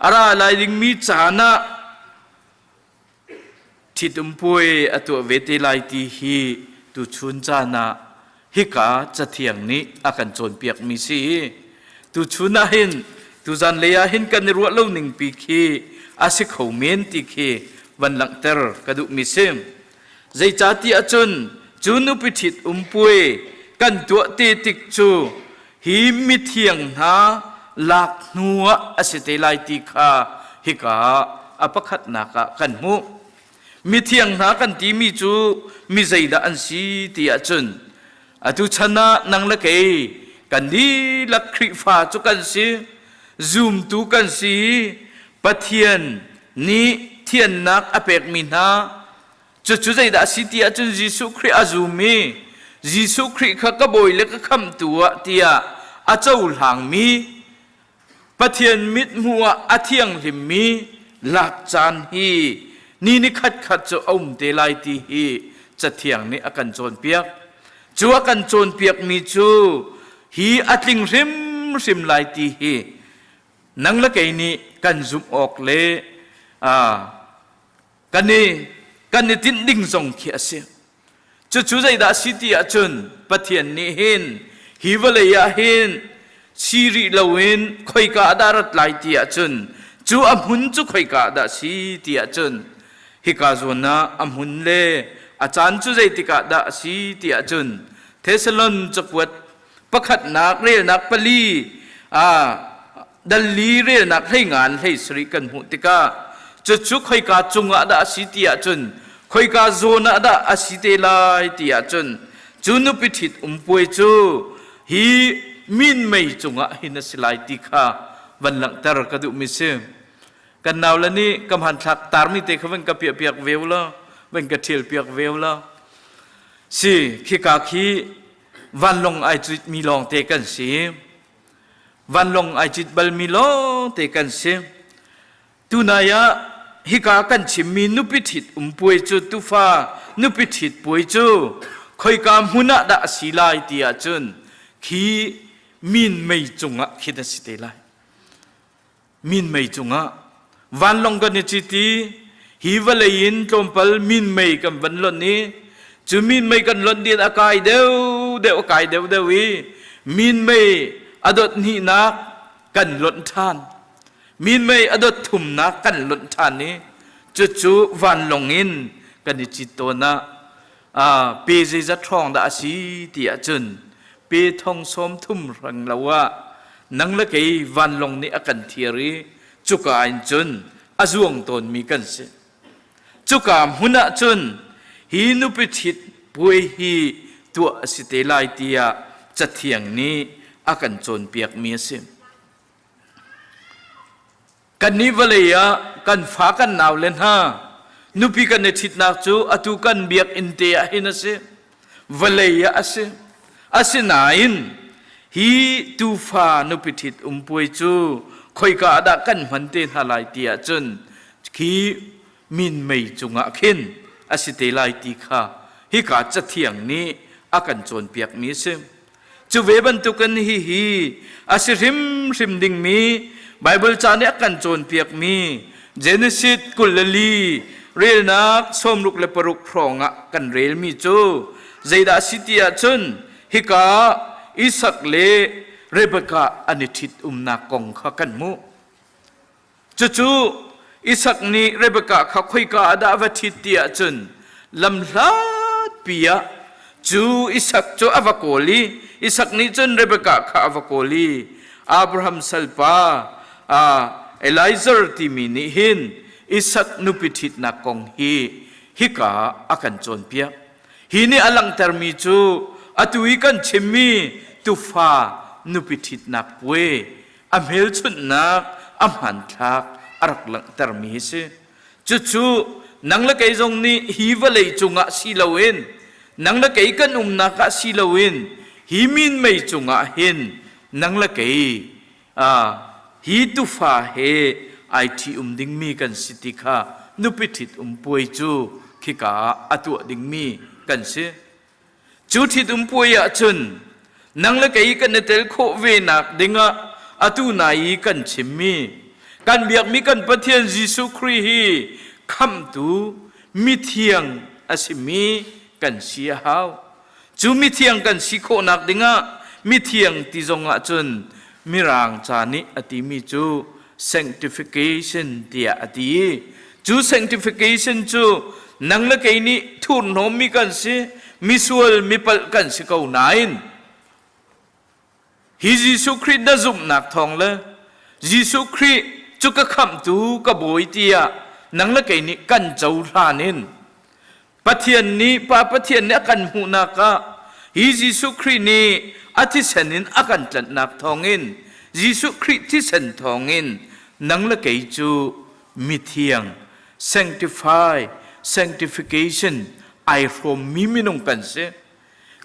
Speaker 7: a ra lai dingmi caan ah Ṭhitum puai a tuah ve te lai ti hi tuchun caan ah hika Cathiang nih a kan cawnpiakmi si. Tuchun ah hin tuzan lei ah hin kan i ruah lo ning pi khi a si kho men ti khi van langhter ka duhmi si. Zeicahtiah cun cu nupi ṭhit um puai kan tuah te tik cu hi mithiang hna lak hnu ah a si te lai ti kha hika a pakhatnak ah kan hmuh. Mithiang hna kan timi cu mi zeidah an si ti ahcun atu chan ah nang le kei kan dihlak Khrihfa cu kan si, zumtu kan si, Pathian nih thiannak a pekmi hna Cucu zeidah a si ti ahcun Jesuh Khrih a zum i Jesuh Khrih kha ka bawi le ka khamhtu ah tiah a cohlangmi Pathian mithmuh ah a thianghlimmi lak caan hi ni ni khatkhat cu a um te lai ti hi Cathiang nih a kan cawnpiak. Cu a kan cawnpiakmi cu hi a tling hrimhrim lai ti hi nang le kei nih kan zumh awk le kan i kan i tinh ding zong khi a si. Cucu zeidah a si ti ahcun Pathian nih hin hi vawlei ah hin si rih loin khoika ah dah rat lai ti ahcun cu a hmun cu khoika ah dah si ti ahcun hika zawn ah a hmun le a caan cu zeitik ah dah a si ti ahcun Thesalon cakuat pakhatnak relnak pali dalli relnak hlei ngan hlei sarih kan hmuh tikah cucu khoika cungah dah a si ti ahcun khoika zawn ah dah a si te lai ti ahcun cu nupi ṭhit umpuai cu hi minmei cungah hin a si lai ti kha van langhter ka duhmi si. Kan naule nih ka hmanthlak tarmi te kha van ka piah piak ve u law van ka ṭhial piak ve u law si khika khi vanlawng ai citmi lawngte kan si. Vanlawng ai cit balmi lawngte kan si. Tunai ah hika kan chimmi nupi ṭhit um puai cu tufa nupi ṭhit puai cu khoika hmun ah dah a si lai ti ahcun khi minmei cungah khin a si te lai. Minmei cungah vanlawng kan i cit i hi vawlei in tlawmpal minmei kan van lonh i cu minmei kan lonh din a kai deuh deuh a kai deuh deuh i minmei a dot hnihnak kan lonh ṭhan minmei a dot thumnak kan lonh ṭhan i cucu vanlawng in kan i cit tawn ah pe zeizat hrawng dah a si ti ahcun pe thong sawm thum reng lo ah nang le kei vanlawng nih a kan thiar i cuka in cun a zuang tawnmi kan si. Cuka hmun ah cun hi nupi ṭhit puai hi tuah a si te lai tiah Cathiang nih a kan cawnpiakmi a si. Kannih vawlei ah kan fa kan naule hna nupi kan i ṭhitnak cu atu kan biakinn te ah hin a si. Vawlei ah a si. Asinain hi tuufa nupi ṭhit um puai cu khoika ah dah kan hman te hna lai ti ahcun khi minmei cungah khin a si te lai ti kha hika Cathiang nih a kan cawnpiakmi a si. Cu ve bantukin hihi a si hrimhrim dingmi Baibal ca nih a kan cawnpiakmi Genesis 24 relnak 66 hrawngah kan relmi cu zeidah a si ti ahcun hika Isak le. Rebekah an i ṭhit umnak kong kha kan hmuh. Cucu Isak nih Rebekah kha khoika ah dah a va ṭhit ti ahcun lamhlatpi ah cu Isak cu a va kawl i Isak nih cun Rebekah kha a va kawl i Abraham salpa Eliezer timi nih hin Isak nupi ṭhitnak kong hi hika a kan cawnpiak. Hi nih a langhtermi cu atu i kan chimmi tufa nupi ṭhitnak puai a hmelchunhnak a hmanthlak a rak langhtermi hi si. Cucu nang le kei zong nih hi vawlei cungah si loin nang le kei kan umnak ah si loin hi minmei cungah hin nang le kei hi tufa he ai ṭhi-um dingmi kan si ti kha nupi ṭhit-um puai cu khika ah a tuah dingmi kan si. Cu ṭhit-um puai ah cun nang le kei kan i tel khawh ve nak dingah atu nai i kan chimmi kan biakmi kan Pathian Jesuh Khrih hi khamhtu mithiang a simi kan si a hau. Cu mithiang kan si khawhnak dingah mithiang ti zongah cun Mirang ca nih a timi cu sanctification tiah a ti i cu sanctification cu nang le kei nih thurhnawmmi kan si, misual mipalh kan si ko nain Hi Jesuh Khrih na zumhnak thawng le Jesuh Khrih cu ka khamhtu ka bawi tiah nang le kei nih kan cohlan in Pathian nih Pa Pathian nih a kan hmuhnak ah hi Jesuh Khrih nih a thisen in a kan tlanhnak thawngin Jesuh Khrih thisen thawngin nang le kei cu mithiang sanctify sanctification ai hrawmmi minung kan si.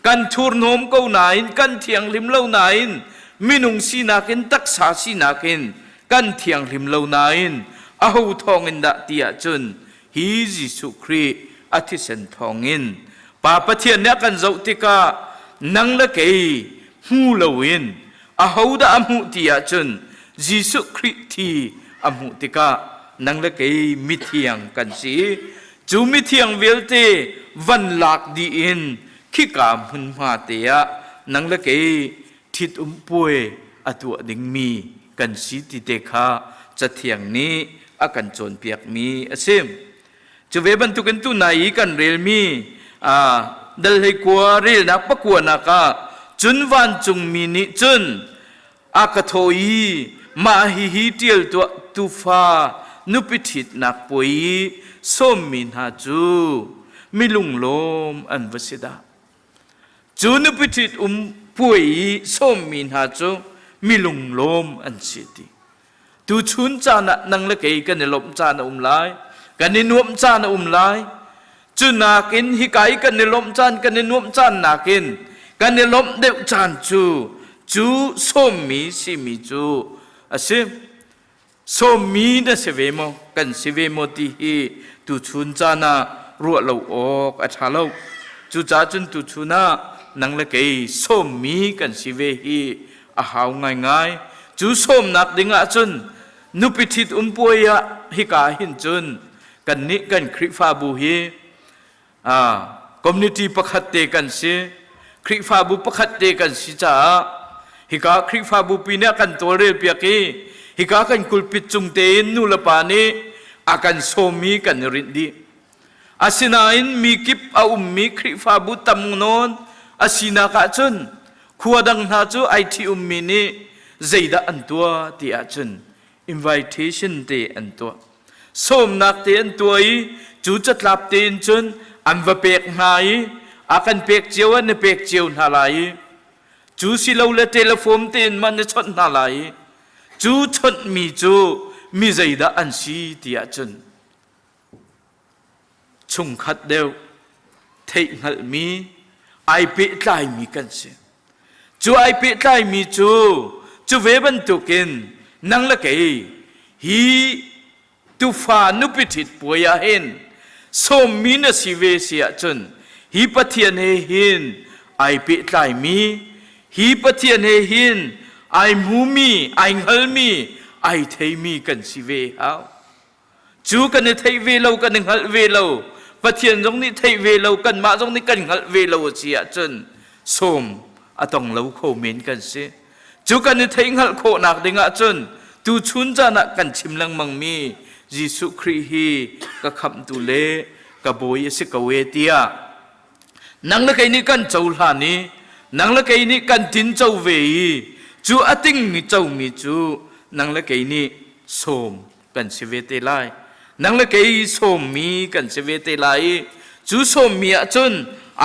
Speaker 7: Kan thurhnawm ko nain, kan thianghlim lo nain, minung sinak in taksa sinak in kan thianghlim lo nain aho thawngin dah ti ahcun hi Jesuh Khrih a thisen thawngin Pa Pathian nih a kan zoh tikah nang le kei hmu loin ahodah a hmuh ti ahcun Jesuh Khrih thi a hmuh tikah nang le kei mithiang kan si. Cu mithiang vialte van lak dih in khika hmunhma te ah nang le kei ṭhit-um puai a tuah dingmi kan si ti te kha Cathiang nih a kan cawnpiakmi a si. Cu ve bantukin tunai i kan relmi dal hleikua relnak pakuanak ah cun vancungmi nih cun a ka thawh i mah hihi ṭial tuah tufa nupi ṭhitnak puai i sawmmi hna cu mi lunglawm an va si dah. Cu nupi ṭhit um puai i sawmmi hna cu mi lunglawm an si ti. Tuchun caan ah nang le kei kan i lawmh caan a um lai, kan i nuamh caan a um lai. Cu nakin hika i kan i lawmh caan, kan i nuamh caan nakin kan i lawmh deuh caan cu cu sawmmi simi cu a si. Sawmmi na si ve maw, kan si ve maw ti hi tuchun caan ah ruah lo awk a ṭha lo. Cucaah cun tuchun ah nang le kei sawmmi kan si ve hi a hau ngaingai. Cu sawmnak ding ahcun nupi ṭhit um puai ah hika hin cun kannih kan Khrihfabu hi community pakhat te kan si. Khrihfabu pakhat te kan si caah hika Khrihfabu pi nih a kan tawlrel piak i hika kan kulpit cung tein nu le pa nih a kan sawm i kan i rinh dih. Asinain mi kip a ummi Khrihfabu tam nawn a sinak ahcun khua dang hna cu ai ṭhi-ummi nih zeidah an tuah ti ahcun invitation te an tuah. Sawmnak te an tuah i cu catlap tein cun an va pek hna i a kan pek cio an i pek cio hna lai i cu silole telephone tein man i chawnh hna lai i cu chawnhmi cu mi zeidah an si ti ahcun chungkhat deuh theihhngalhmi ai pehtlaimi kan si. Cu ai pehtlaimi cu cu ve bantukin nang le kei hi tufa nupi ṭhit puai ah hin sawmmi na si ve si ahcun hi Pathian he hin ai pehtlaimi hi Pathian he hin ai hmumi ai hngalmi ai theimi kan si ve hau. Cu kan i theih ve lo, kan i hngalh ve lo, Pathian zong nih theih ve lo, kanmah zong nih kan hngalh ve lo a si ahcun sawm a tong lo kho men kan si. Cu kan i theihhngalh khawhnak ding ahcun tu chun caan ah kan chim lengmangmi Jesuh Khrih hi ka khamhtu le ka bawi a si ko e tiah nang le kei nih kan cohlan i nang le kei nih kan tinco ve i cu a tingmi comi cu nang le kei nih sawm kan si ve te lai. Nang le kei sawmmi kan si ve te lai i cu sawmmi ahcun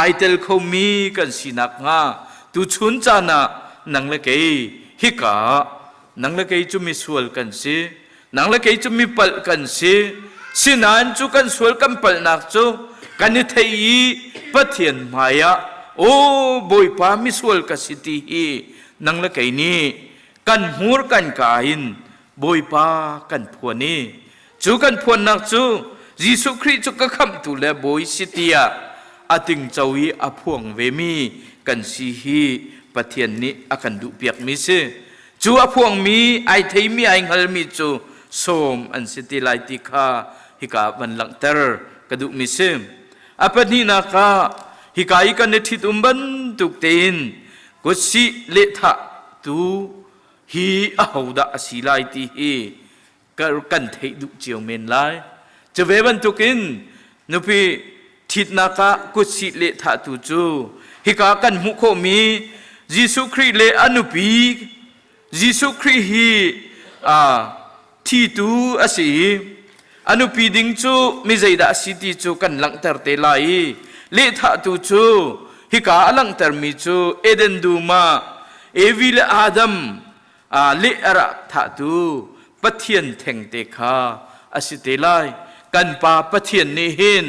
Speaker 7: ai tel khomi kan si nakhnga tuchun caan ah nang le kei hika nang le kei cu misual kan si nang le kei cu mipalh kan si sinain cu kan sual kan palhnak cu kan i thei i Pathian hmai ah aw Bawipa misual ka si ti hi nang le kei nih kan hmur kan ka in Bawipa kan phuan i cu kan phuannak cu Jesuh Khrih cu ka khamhtu le Bawi si tiah a tingco i a phuang vemi kan si hi Pathian nih a kan duhpiakmi si. Cu a phuangmi, ai theimi, ai hngalmi cu sawm an si ti lai ti kha hika van langhter ka duhmi si. A pahnihnak ah hika i kan i ṭhitum bantuk tein kutsih lehthah tu hi ahodah a si lai ti hi kan theih duh cio men lai. Cu ve bantukin nupi ṭhitnak ah kutsih lehthahtu cu hika kan hmuh khawhmi Jesuh Khrih le a nupi Jesuh Khrih hi thitu a si i a nupi ding cu mi zeidah a si ti cu kan langhter te lai i lehthahtu cu hika a langhtermi cu Eden dum ah Evi le Adam leh a rak thahtu Pathian thengte kha a si te lai. Kan Pa Pathian nih hin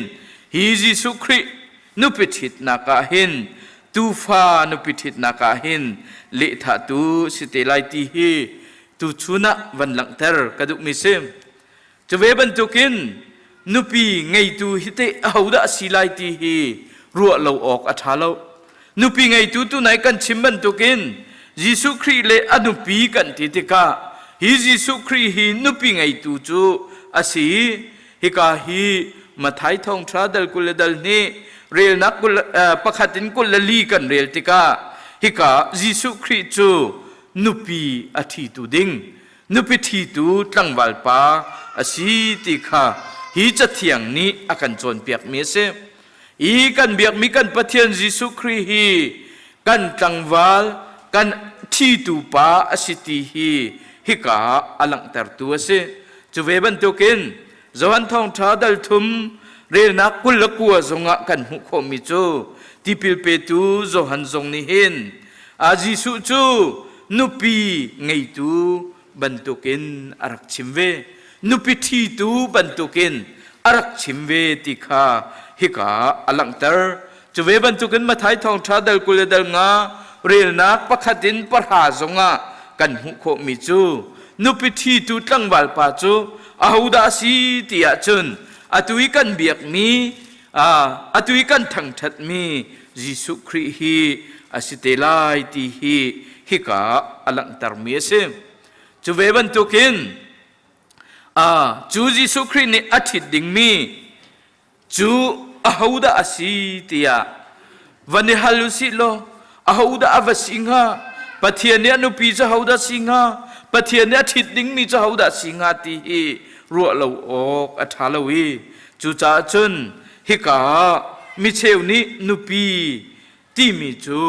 Speaker 7: hi Jesuh Khrih nupi ṭhitnak ah hin tuufa nupi ṭhitnak ah hin lehthahtu si te lai ti hi tuchun ah van langhter ka duhmi si. Cu ve bantukin nupi ngeitu hi teh ahodah a si lai ti hi ruah lo awk a ṭha lo. Nupi ngeitu tunai kan chim bantukin Jesuh Khrih le a nupi kan ti tikah hi Jesuh Khrih hi nupi ngeitu cu a si i hika hi Matthai thawngṭha dal 20 le dal hnih relnak pakhat in 24 kan rel tikah hika Jesuh Khrih cu nupi a ṭhitu ding nupi ṭhitu tlangval pa a si ti kha hi cathiang nih a kan cawnpiakmi a si. I kan biakmi kan Pathian Jesuh Khrih hi kan tlangval, kan ṭhitu pa a si ti hi hika ah a langhtertu a si. Cu ve bantukin Johan Thawngṭha dal thum relnak 29 zongah kan hmuh khawhmi cu tipil petu Johan zong nih hin a Jesuh cu nupi ngeitu bantukin a rak chim ve. Nupi ṭhitu bantukin a rak chim ve ti kha hika a langhter. Cu ve bantukin Matthai thawngṭha dal 20 le dal nga relnak pakhat in pahra zongah kan hmuh khawhmi cu nupi ṭhitu tlangval pa cu ahodah a si ti ahcun atu i kan biakmi atu i kan thangṭhatmi Jesuh Khrih hi a si te lai ti hi hika a langhtermi a si. Cu ve bantukin cu Jesuh Khrih nih a ṭhit dingmi cu ahodah a si tiah van i hal u sih law ahodah a va si hnga Pathian nih a nupi cu ahodah si hnga Pathian nih a ṭhit dingmi cu ahodah si hnga ti hi ruah lo awk a ṭha lo i cucaah cun hika ah micheu nih nupi timi cu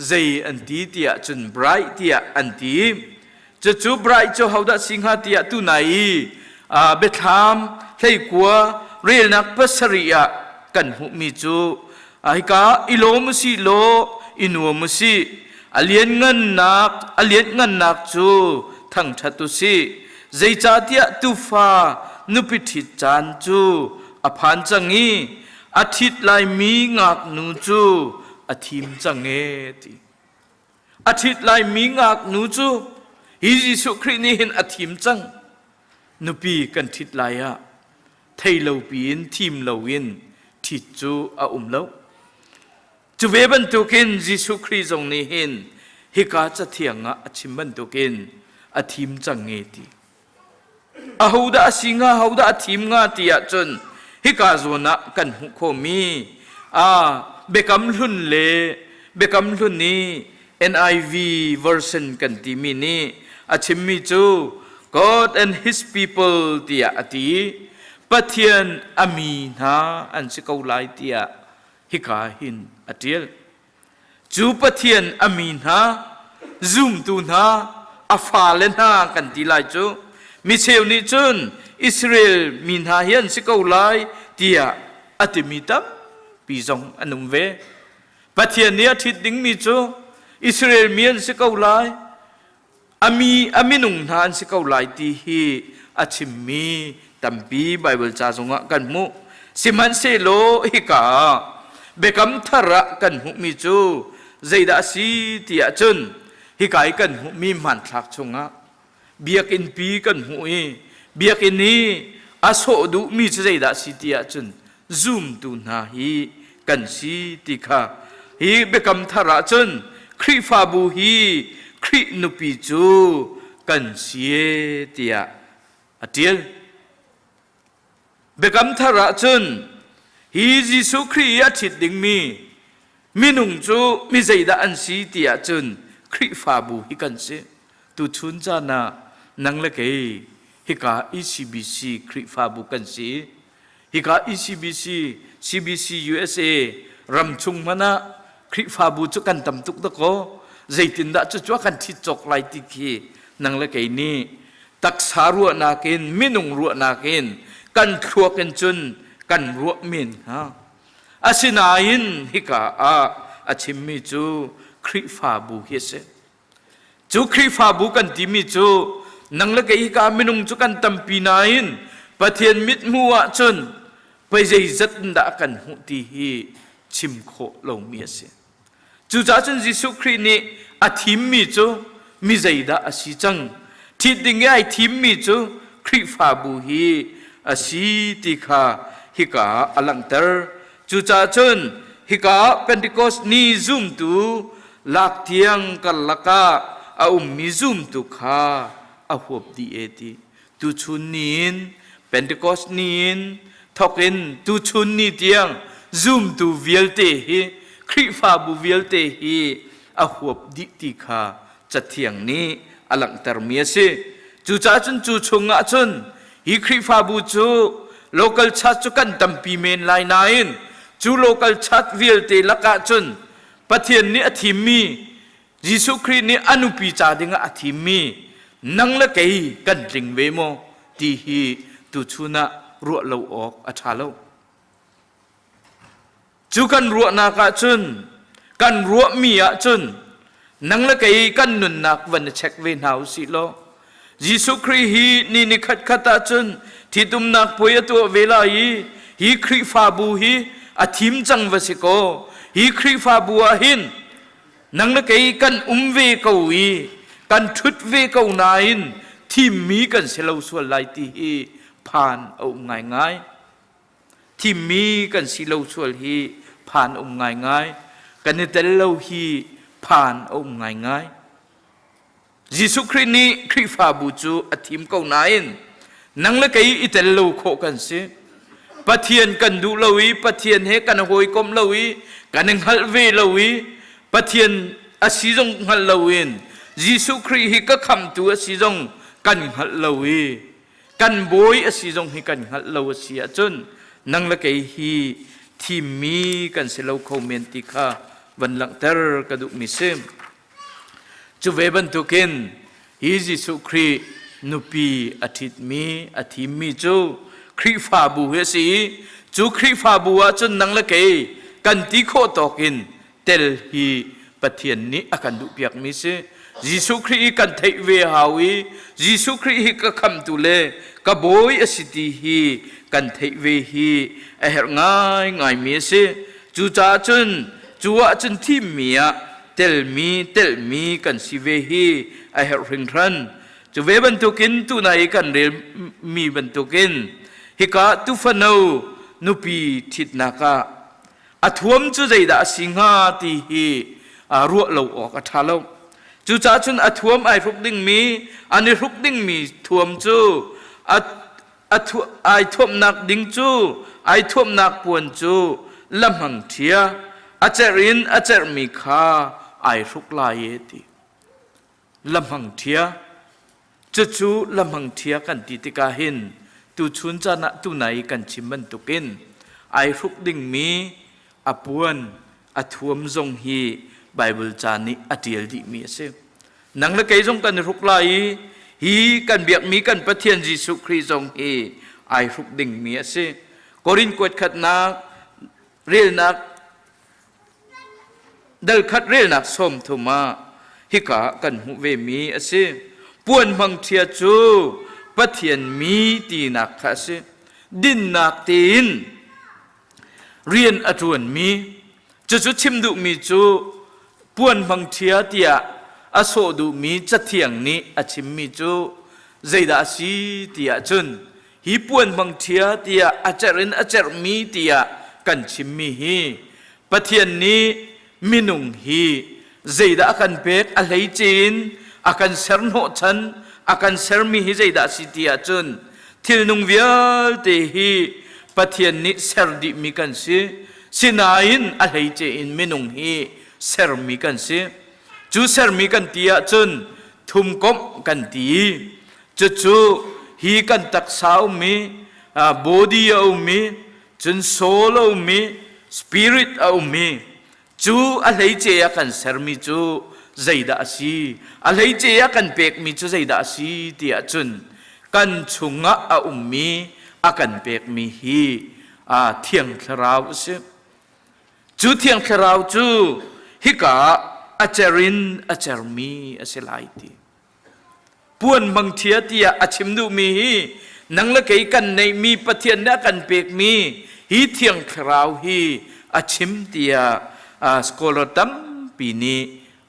Speaker 7: zei an ti tiah cun bride tiah an ti Cucu bride cu hodah si hnga tiah tunai i biathlam hleikua relnak pasarih ah kan hmuhmi cu hika i lawm usih law i nuam usih a lianngannak a lianngannak cu thangṭhat usih zeicahtiah tuufa nupi ṭhit caan cu a phan cang i a ṭhit laimi ngaknu cu a thim cang e ti A ṭhit laimi ngaknu cu hi Jesuh Khrih nih hin a thim cang. Nupi kan ṭhit lai ah thei lo piin thim loin ṭhit cu a um lo. Cu ve bantukin Jesuh Khrih zong nih hin hika cathiang ah a chim bantukin a thim cang e ti. Ahodah a si hnga, ahodah a thim hnga ti ahcun hika zawn ah kan hmuh khawhmi biakam hlun le biakam hlun i. NIV version kan timi nih a chimmi cu God and his people tiah a ti. Pathian a mi hna an si ko lai tiah hika hin a ṭial. Cu Pathian a mi hna, zumtu hna, a fale hna kan ti lai cu micheu nih cun Israel mi hna hi an si ko lai tiah a timi tampi zong an um ve. Pathian nih a ṭhit dingmi cu Israel mi an si ko lai, a mi a minung hna an si ko lai ti hi a chimmi tampi Baibal ca zongah kan hmuh. Sihmanhsehlaw hika ah Biakam Thar ah kan hmuhmi cu zeidah a si ti ahcun hika i kan hmuhmi hmanthlak chungah biakinn pi kan hmuh i biakinn i a sawh duhmi cu zeidah a si ti ahcun zumtu hna hi kan si ti kha hi biakam thar ah cun Khrihfabu hi Khrih nupi cu kan si e tiah a ṭial. Biakam thar ah cun hi Jesuh Khrih i a ṭhit dingmi minung cu mi zeidah an si ti ahcun Khrihfabu hi kan si. Tuchun caan ah nang le kei hika ECBC Khrihfabu kan si. Hika ECBC, CBC USA ramchung hmanh ah Khrihfabu cu kan tam tuk dakaw zeitindah cucu a kan ṭhit cawk lai ti khi nang le kei nih taksa ruahnak in minung ruahnak in kan thluak in cun kan ruah men hnga. Asinain hika ah a chimmi cu Khrihfabu hi a si. Cu Khrihfabu kan timi cu nang le kei hika minung cu kan tampi nain Pathian mithmuh ahcun pei zeizat in dah kan hmuh ti hi chim khawh lomi a si. Cucaah cun Jesuh Khrih nih a thimmi cu mi zeidah a si cang? Ṭhit ding i ai thimmi cu Khrihfabu hi a si ti kha hika ah a langhter. Cucaah cun hika ah Pentecost ni zumtu lak tiang karlak ah a ummi zumtu kha a huap dih e ti. Tuchun ni in Pentecost ni in thawk in tuchun ni tiang zumtu vialte hi Khrihfabu vialte hi a huap dih ti kha Cathiang nih a langhtermi a si. Cucaah cun cu chungah cun hi Khrihfabu cu local church cu kan tampi men lai nain cu local church vialte lakah cun Pathian nih a thimmi Jesuh Khrih nih a nupi ca dingah a thimmi nang le kei kan tling ve maw ti hi tuchun ah ruah lo awk a ṭha lo. Cu kan ruahnak ahcun, kan ruahmi ahcun nang le kei kan nunnak van i check ve hna u sih law Jesuh Khrih hi ni ni khatkhat ahcun thitumnak puai a tuah ve lai i hi Khrihfabu hi a thim cang va si kaw hi Khrihfabu ah hin nang le kei kan um ve ko i kan ṭhut ve ko nain thimmi kan si lo sual lai ti hi phan a um ngaingai. Thimmi kan si lo sual hi phan um ngaingai. Kan i tel lo hi phan a um ngaingai. Jesuh Khrih nih Khrihfabu cu a thim ko nain nang le kei i tel lo khawh kan si. Pathian kan duh lo i Pathian he kan hawikom lo i kan i hngalh ve lo i Pathian a si zong hngalh loin Jesuh Khrih hi ka khamtu a si zong kan hngalh lo i kan bawi a si zong hi kan hngalh lo a si ahcun nang le kei hi thimmi kan si lo kho men ti kha van langhter ka duhmi si. Cu ve bantukin hi Jesuh Khrih nupi a ṭhitmi a thimmi cu Khrihfabu hi a si i cu Khrihfabu ahcun nang le kei kan ti khawh tawk in tel hi Pathian nih a kan duhpiakmi si. Jesuh Khrih hi kan theih ve hau i Jesuh Khrih hi ka khamtu le ka bawi a si ti hi kan theih ve hi a herh ngaingaimi a si. Cucaah cun cu ahcun thimmi ah telmi telhmi kan si ve hi a herh hringhran. Cu ve bantukin tuna i kan relmi bantukin hika tufano nupi ṭhitnak ah A thuam cu zeidah a si hnga ti hi ruah lo awk a ṭha lo. Cucaah cun a thuam ai hruk dingmi, an i hruk dingmi thuam cu a, a ai thuamnak ding cu ai thuamnak puan cu lamhang ṭhia, a cerh in a cerhmi kha ai hruk lai e ti. Lamhang ṭhia cucu lamhang ṭhia kan ti tikah hin tuchun caan ah tunai kan chim bantukin ai hruk dingmi a puan a thuam zong hi Bible ca nih a ṭial dihmi a si. Nang le kei zong kan i hruk lai i hi kan biakmi kan Pathian Jesuh Khrih zong hi ai hruk dingmi a si. Korin kuat khatnak relnak dal khat relnak 30 ah hika kan hmuh vemi a si. Puan hmangṭhia cu Pathian mi tinak kha a si. Dinnak tein rian a ṭuanmi cucu chim duhmi cu puan hmangṭhia tiah a sawh duhmi Cathiang nih a chimmi cu zeidah a si ti ahcun hi puan hmangṭhia tiah a cerh in a cerhmi tiah kan chimmi hi Pathian nih minung hi zeidah a kan pek a hleice in a kan ser hnawhchan a kan sermi hi zeidah a si ti ahcun thilnung vialte hi Pathian nih ser dihmi kan si sinain a hleice in minung hi sermi kan si cu sermi kan ti ahcun thumkomh kan ti cucu hi kan taksa ummi body a ummi cun soul a ummi spirit a ummi cu a hleice a kan sermi cu zeidah a si a hleice a kan pekmi cu zeidah a si tiah cun kan chungah a ummi a kan pekmi hi thiang thlarau a si cu thiang thlarau cu hika a cer in a cermi a si lai ti Puan mangṭhia tiah a chim duhmi hi nang le kei kan neihmi Pathian nih a kan pekmi hi Thiang Thlarau hi a chim tiah scholar tampi nih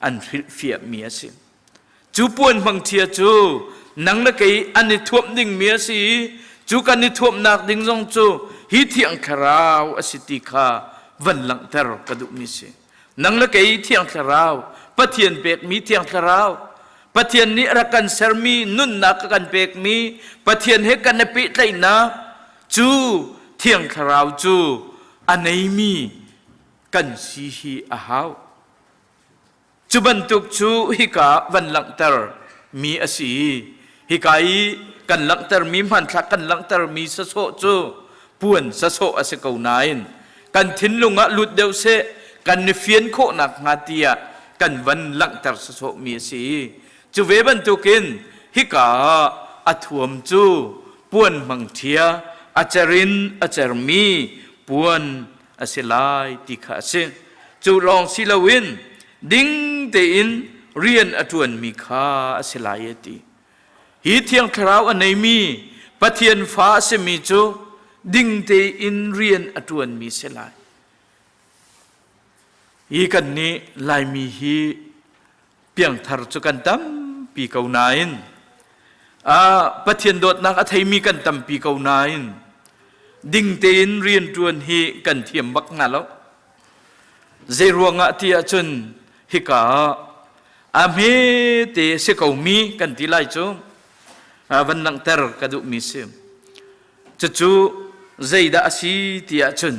Speaker 7: an hrilhfiahmi a si. Cu puan mangṭhia cu nang le kei an i thuamh dingmi a si i cu kan i thuamhnak ding zong cu hi Thiang Thlarau a si ti kha van langhter ka duhmi a si. Nang le kei Thiang Thlarau, Pathian pekmi Thiang Thlarau, Pathian nih rak kan sermi nunnak a kan pekmi Pathian he kan i pehtlaihnak cu Thiang Thlarau cu a neimi kan si hi a hau. Cu bantuk cu hika van langhter mi a si. Hika i kan langhtermi hmanthlak kan langhtermi sasawh cu puan sasawh a si ko nain kan thinlung ah lut deuh seh kan i fian khawh nakhnga tiah kan van langhter sasawh mi a si. Cu ve bantukin hika ah a thuam cu puan hmangṭhia a cer in a cermi puan a si lai ti kha a si. Cu lawng si loin ding tein rian a ṭuanmi kha a si lai a ti. Hi Thiang Thlarau a neimi Pathian fa a simi cu ding tein rian a ṭuanmi si lai. Hi kannih Laimi hi piangthar cu kan tampi ko nain Pathian dawtnak a theimi kan tampi ko nain ding tein rianṭuan hi kan thiam bak hnga lo. Zei ruangah ti ahcun hika ah a hmete si komi kan ti lai cu van langhter ka duhmi si. Cucu zeidah a si ti ahcun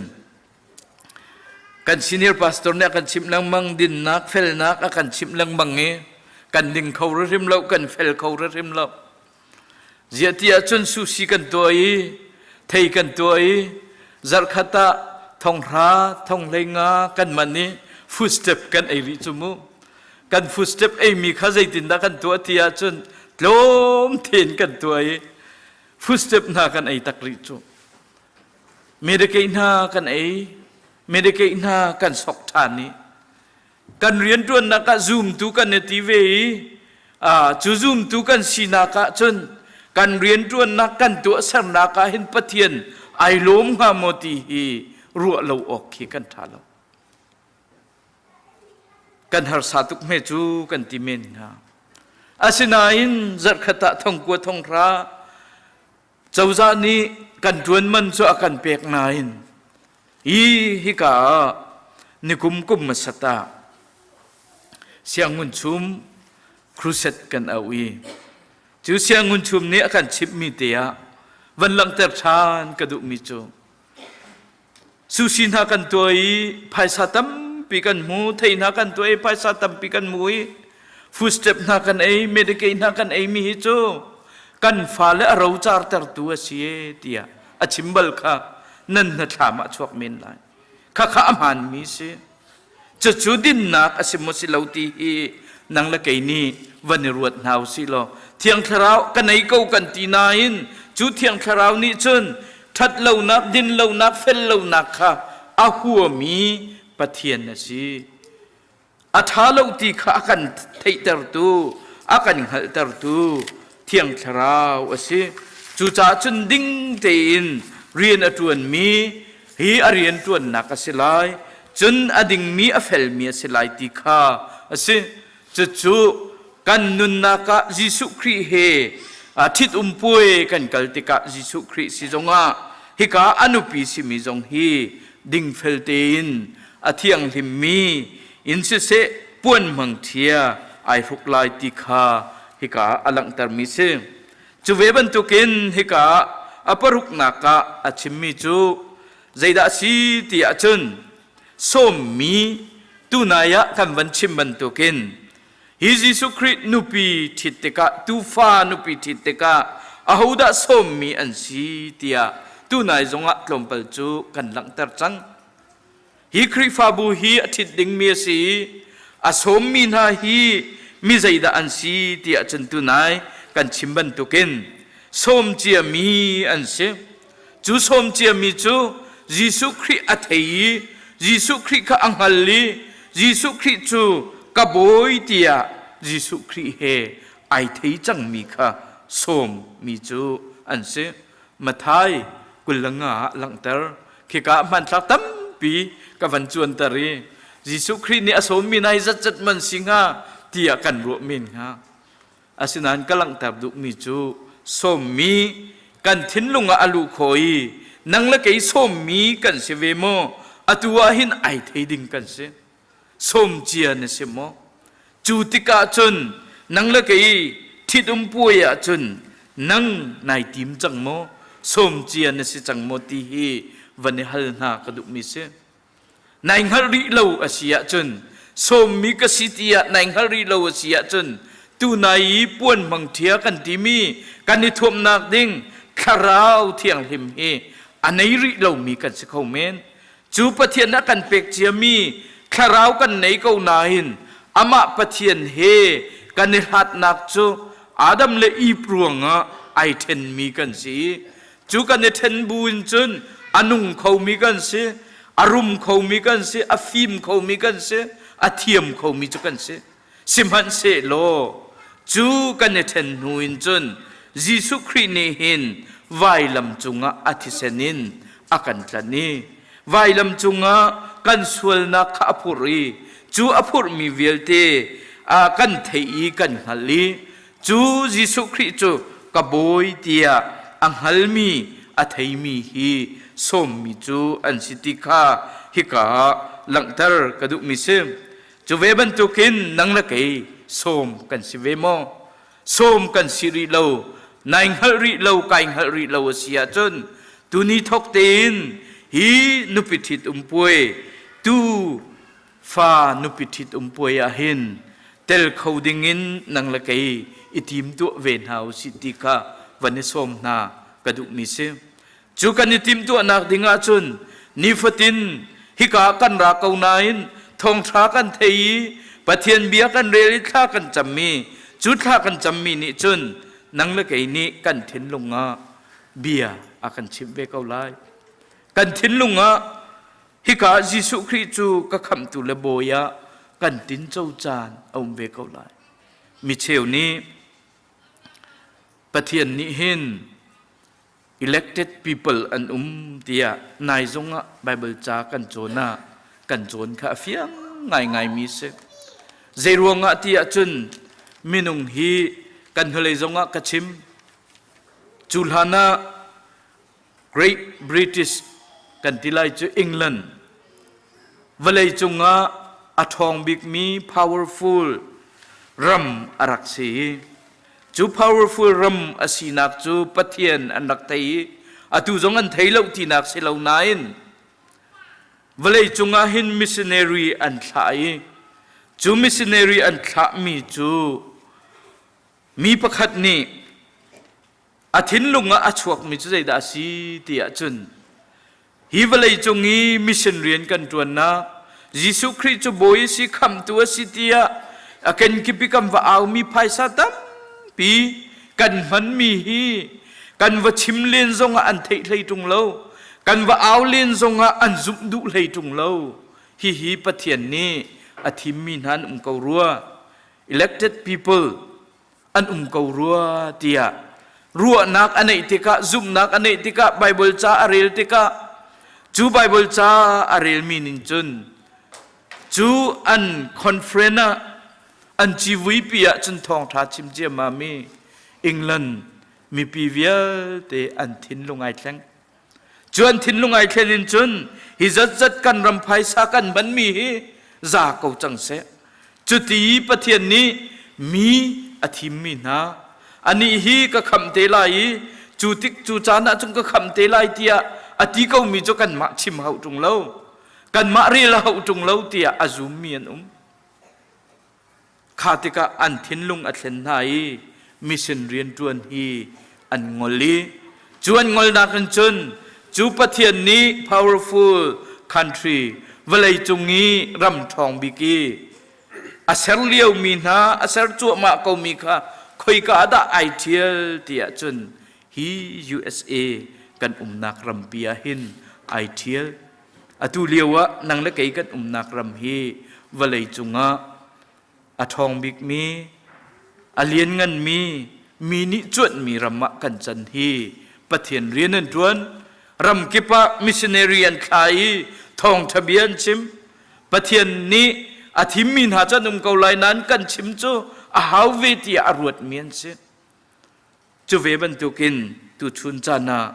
Speaker 7: kan senior pastor nih a kan chimh lengmang dinnak felnak a kan chimh lengmang i kan ding kho hrim lo kan fel kho hrim lo ziah ti ahcun sushi kan tuah i thei kan tuah i zarhkhat ah thonghra thonghlei nga kan man i food step kan ei rih cu mu kan food step eimi kha zeitindah kan tuah ti ahcun tlawm tein kan tuah i food step hna kan ei tak rih cu Medicaid hna kan ei, Medicaid hna kan sok ṭhan i kan rianṭuannak ah zumtu kan i ti ve i cu zumtu kan sinak ah cun kan rianṭuannak kan tuahsernak ah hin Pathian ai lawm hnga maw ti hi ruah lo awk khi kan ṭha lo. Kan harsa tuk hme cu kan ti men hnga. Asinain zarhkhat ah thongkua thonghra Cozah nih kan ṭuan man cu a kan pek nain hi hika ah nikum kum hmasat ah siangun chum crusade kan auh i cu siangun chum nih a kan chimhmi te ah van langhter ṭhan ka duhmi cu sushi hna kan tuah i phaisa tampi. tampi kan hmu, thei hna kan tuah i phaisa tampi kan hmu i food stamp hna kan ei, Medicaid hna kan ei mi hi cu kan fale a rocar tertu a si e tiah a chim bal kha nan hnathlam ah chuak men lai. Khakha a hmaanmi si. Cucu dinnak a si maw si lo ti hi nang le kei nih van i ruat hna u sih law Thiang Thlarau ka nei ko kan ti nain cu Thiang Thlarau nih cun ṭhat lonak, din lonak, fel lonak kha a huami Pathian a si. A ṭha lo ti kha a kan theihtertu, a kan hngalhtertu Thiang Thlarau a si. Cucaah cun ding tein rian a ṭuanmi hi a rian ṭuannak a si lai, cun a dingmi a felmi a si lai ti kha a si. Cucu kan nunnak ah Jesuh Khrih he ṭhitum puai kan kal tikah Jesuh Khrih si zongah hika a nupi simi zong hi dingfel tein a thianghlimmi in siseh puan hmangṭhia ai hruk lai ti kha hika a langhtermi si. Cu ve bantukin hika a paruknak ah a chimmi cu zeidah a si ti ahcun sawmmi tunai ah kan van chim bantukin hi Jesuh Khrih nupi ṭhit tikah tuufa nupi ṭhit tikah ahodah sawmmi an si tiah tunai zongah tlawmpal cu kan langhter cang. Hi Khrihfabu hi a ṭhit dingmi a si i a sawmmi hna hi mi zeidah an si tiah cun tunai kan chim bantukin sawm ciami an si. Cu sawm ciami cu Jesuh Khrih a thei i Jesuh Khrih kha a hngal i Jesuh Khrih cu ka bawi tiah Jesuh Khrih he ai thei cangmi kha sawmmi cu an si. Mathai 25 ah langhter. Khika hmanthlak tampi ka van cuanter i Jesuh Khrih nih a sawmmi hna hi zatzat man si hnga tiah kan ruah men hnga. Asinain ka langhter duhmi cu sawmmi kan thinlung ah a luh khawh i nang le kei sawmmi kan si ve maw? Atu ah hin ai thei ding kan si. Sawm cia na si maw? Cu tikah cun nang le kei ṭhitum puai ah cun nang nai tim cang maw? Sawm cia na si cang maw ti hi van i hal hna ka duhmi si. Nai hngalh rih lo a si ahcun sawmmi ka si tiah nai hngalh rih lo a si ahcun tunai i puan hmangṭhia kan timi kan i thuamnak ding thlarau thianghlim hi a nei rih lomi kan si kho men. Cu Pathian a kan pek ciami thlarau kan nei ko nain amah Pathian he kan i hlatnak cu Adam le Eve ruangah ai ṭhenmi kan si. Cu kan i ṭhen bu in cun a nung khomi kan si, a rum khomi kan si, a fim khomi kan si, a thiam khomi cu kan si. Sihmanhsehlaw cu kan i ṭhen hnu in cun Jesuh Khrih nih hin vailam cungah a thisen in a kan tlanh i vailam cungah kan sualnak kha a phurh i cu a phurhmi vialte kan theih i kan hngalh i cu Jesuh Khrih cu ka bawi tiah a hngalmi a theimi hi sawmmi cu an si ti kha hika ah langhter ka duhmi si. Cu ve bantukin nang le kei sawm kan si ve maw? Sawm kan si rih lo, nai hngalh rih lo, kai hngalh rih lo a si ahcun tuni thawk tein hi nupi ṭhit um puai tu fa nupi ṭhit um puai ah hin tel kho dingin nang le kei i tim tuah ve hna u sih ti kha van i sawm hna ka duhmi si. Cu kan i timhtuahnak ding ahcun nifatin hika kan ra ko nain thawngṭha kan thei i Pathian bia kan rel i thla kan cammi cu thla kan cammi nih cun nang le kei nih kan thinlung ah bia a kan chimh ve ko lai. Kan thinlung ah hika Jesuh Khrih cu ka khamhtu le bawi ah kan tinco caan a um ve ko lai. Micheu nih Pathian nih hin elected people an um tiah nai zong ah Bible ca kan cawn ah kan cawn kha a fiang ngaingaimi si. Zei ruangah ti ahcun minung hi kan hnulei zong ah ka chim. Cu hlan ah Great British kan ti lai cu England vawlei cungah a ṭhawng bikmi powerful ram a rak si. Cu powerful ram a sinak cu Pathian an rak thei i atu zong an thei lo tinak si lo nain. Vawlei cungah hin missionary an thlah i cu missionary an thlahmi cu mi pakhat nih a thinlung ah a chuakmi cu zeidah a si ti ahcun hi vawlei cung i mission rian kan ṭuannak Jesuh Khrih cu Bawi a si khamhtu a si tiah a kenkip i kan va aumi phaisa tampi kan hmanmi hi kan va chim len zongah an theih hlei ṭung lo kan va au len zongah an zumh duh hlei ṭung lo hihi Pathian nih a thimmi hna an um ko rua elected people an um ko rua tiah ruahnak a neih tikah zumhnak a neih tikah Baibal ca a rel tikah cu Baibal ca a relmi ning cun cu an conference ah an civuipi ah cun thawngṭha chim ciammam i England mipi vialte an thinlung ai thleng. Cu an thinlung ai thlen in cun hi zatzat kan ram phaisa kan hmanmi hi za ko cang seh. Cuti Pathian nih mi a thimmi hna anih hi ka khamh te lai i cu tik cu caan ah cun ka khamh te lai tiah a ti komi cu kanmah chim hau ṭung lo kanmah rel a hauh ṭung lo tiah a zummi an um. Kha tikah an thinlung a thlen hna i mission rianṭuan hi an ngol i cu an ngolnak in cun cu Pathian nih powerful country vawleicung i ram ṭhawng bik i a ser liomi hna a ser cuahmah komi kha khoika dah ai ṭhial ti ahcun hi USA kan umnak rampi ah hin ai ṭhial. Atu lio ah nang le kei kan umnak ram hi vawlei cungah a ṭhawng bikmi, a liannganmi, mi nih cuanhmi ram ah kan can hi Pathian rian an ṭuan. Ram kip ah missionary an thla i thawngṭha bia an chim. Pathian nih a thimmi hna cu an um ko lai nain kan chim cu a hau ve tiah a ruatmi an si. Cu ve bantukin tuchun caan ah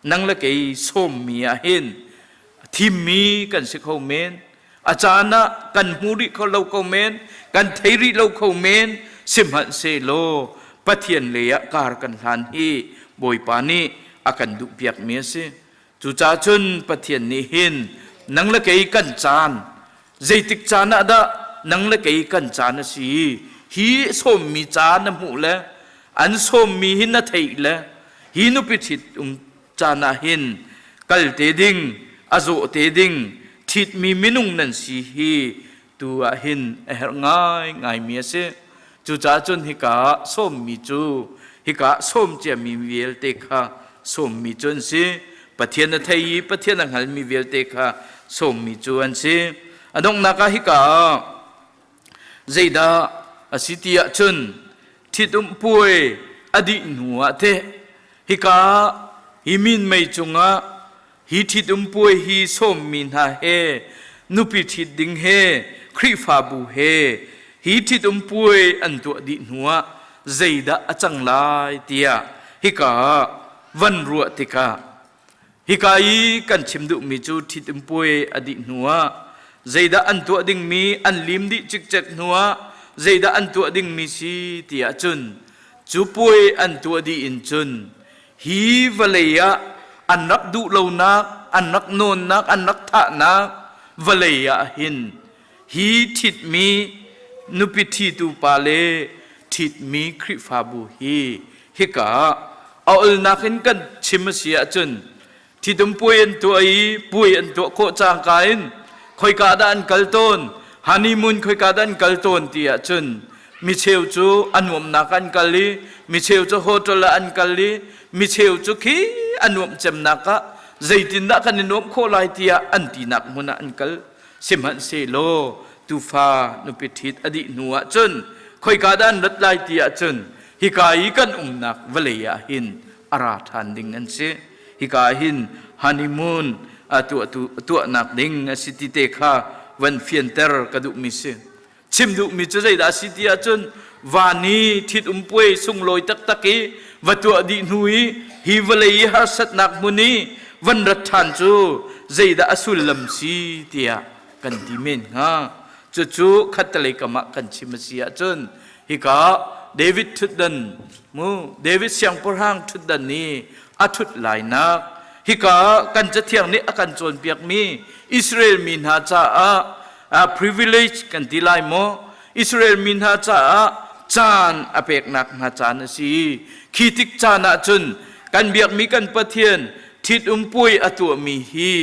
Speaker 7: nang le kei sawmmi ah hin thimmi kan si kho men. A caan ah kan hmu rih kho lo ko men, kan thei rih lo kho men, sihmanhsehlaw Pathian lei ah kar kan hlan hi Bawipa nih a kan duhpiakmi a si. Cucaah cun Pathian nih hin nang le kei kan caan zeitik caan ah dah nang le kei kan caan a si hi sawmmi ca na hmuh le an sawmmi hi na theih le hi nupi ṭhit um caan ah hin kal te ding a zawh te ding ṭhitmi minung nan si hi tu ah hin a herh ngaingaimi a si. Cucaah cun hika ah sawmmi cu hika ah sawm ciami vialte kha sawmmi cu an si. Pathian a thei i Pathian a hngalmi vialte kha sawmmi cu an si. A donghnak ah hika ah zeidah a si ti ahcun ṭhitumh puai a dih hnu ah teh hika hi minmei cungah Hi ṭhitum puai hi sawmmi hna he nupi ṭhit ding he Khrihfabu he hi ṭhitum puai an tuah dih hnuah zeidah a cang lai tiah hika ah van ruah tikah hika i kan chim duhmi cu ṭhitum puai a dih hnuah zeidah an tuah dingmi an lim dih cikcek hnuah zeidah an tuah dingmi si tiah cun cu puai an tuah dih in cun Hi vawlei ah an rak duh lonak, an rak nawnnak, an rak thahnak vawlei ah hin hi ṭhitmi nupi ṭhitu pa le ṭhitmi Khrihfabu hi hika ah a olnak in kan chim a si ahcun Ṭhitum puai an tuah i puai an tuah khawh cangka in khoika dah an kal tawn, honeymoon khoika dah an kal tawn ti ahcun micheu cu a nuamnak ah an kal i micheu cu hotel ah an kal i micheu cu khi a nuamh cemnak ah zeitindah kan i nuamh khawh lai tiah an tinak hmun ah an kal. Sihmanhsehlaw tufa nupi ṭhit a dih hnu ah cun khoika dah an rat lai ti ahcun hika i kan umnak vawlei ah hin a ra ṭhan ding an si. Hika ah hin honeymoon tuahnak ding a si ti te kha van fianter ka duhmi si. Chim duhmi cu zeidah a si ti ahcun van i ṭhitum puai sunglawi taktak i va tuah dih hnu i hi vawlei i harsatnak hmun i van rat ṭhan cu zeidah a sullam si tiah kan ti men hnga. Cucu khattelei kam ah kan chim a si ahcun hika David ṭhutdan mu David siangpahrang ṭhutdan i a ṭhut lainak. Hika kan cathiang nih a kan cawnpiakmi Israel mi hna caah privilege kan ti lai maw? Israel mi hna caah caan a peknak hna caan a si. Khi tik caan ah cun kan biakmi kan Pathian ṭhitum puai a tuahmi hi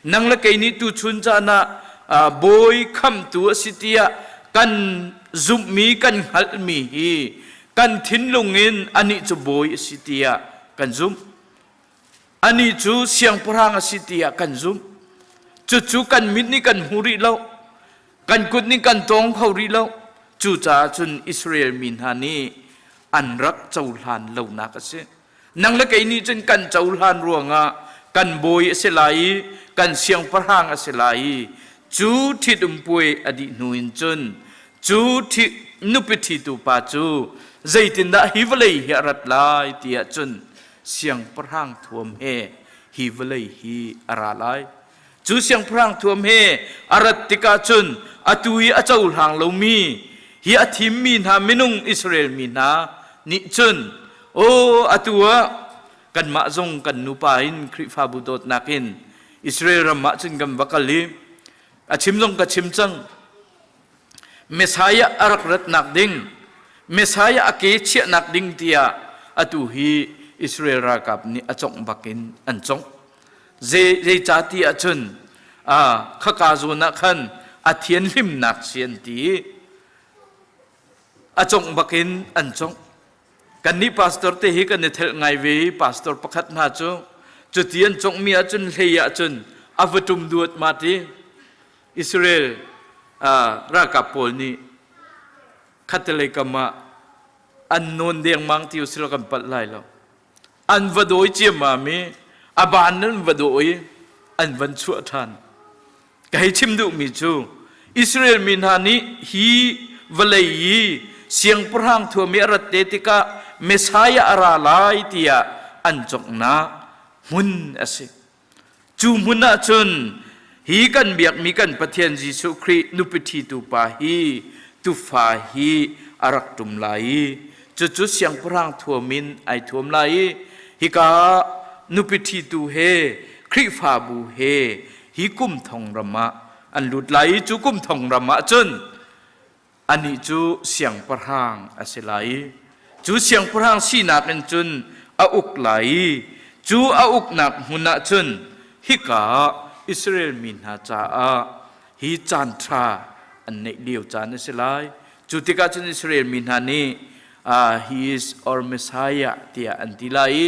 Speaker 7: nang le kei nih tuchun caan ah bawi khamtu a si tiah kan zumhmi kan hngalhmi hi kan thinlung in anih cu bawi a si tiah kan zumh. Anih cu siangpahrang a si tiah kan zumh. Cucu kan mit nih kan hmu rih lo. Kan kut nih kan tawng kho rih lo. Cucaah cun Israel mi hna nih an rak cohlan lonak a si. Nang le kei nih cun kan cohlan ruangah kan bawi a si lai i kan siangpahrang a si lai i cu ṭhitum puai a dih hnu in cun cu ṭhi nupi ṭhitu pa cu zeitindah hi vawlei hi a rat lai tiah cun siangpahrang thuam he hi vawlei hi a ra lai. Cu siangpahrang thuam he a rat tikah cun atu i a cohlang lomi hi a thimmi hna minung Israel mi hna nih cun aw atu ah kanmah zong kan nupa in Khrihfabu dawtnak in Israel ram ah cun kan va kal i a chim zong ka chim cang Messiah a rak ratnak ding, Messiah a ke chiahnak ding tiah atu hi Israel ralkap nih a congh bak in an congh. Zeicah ti ahcun khaka zawn ah khan a thianhlimnak si an ti i a congh bak in an congh. Kannih pastor te hi kan i thelh ngai ve i pastor pakhat hna cu cuti an conghmi ahcun hlei ahcun a va ṭum duat ma ti. Israel ralkap pawl nih khattelei kam ah an nawn dengmang ti usila kan palh lai lo. An va dawi ciammam i a ban an va dawi an van chuah ṭhan. Ka hei chim duhmi cu Israel mi hna nih hi vawlei i siangpahrang thuam i a rat te tikah Messiah a ra lai tiah an cawknak hmun a si. Cu hmun ah cun hi kan biakmi kan Pathian Jesuh Khrih nupi ṭhitu pa hi tufa hi a rak ṭum lai i cucu siangpahrang thuam in ai thuam lai i hika nupi ṭhitu he Khrihfabu he hi kum thong ram ah an lut lai i cu kum thong ram ah cun anih cu siangpahrang a si lai i cu siangpahrang sinak in cun a uk lai i cu a uknak hmun ah cun hika Israel mi hna caah hi caan ṭha an neih lio caan a si lai. Cu tikah cun Israel mi hna nih uh, he is our Messiah tiah an ti lai i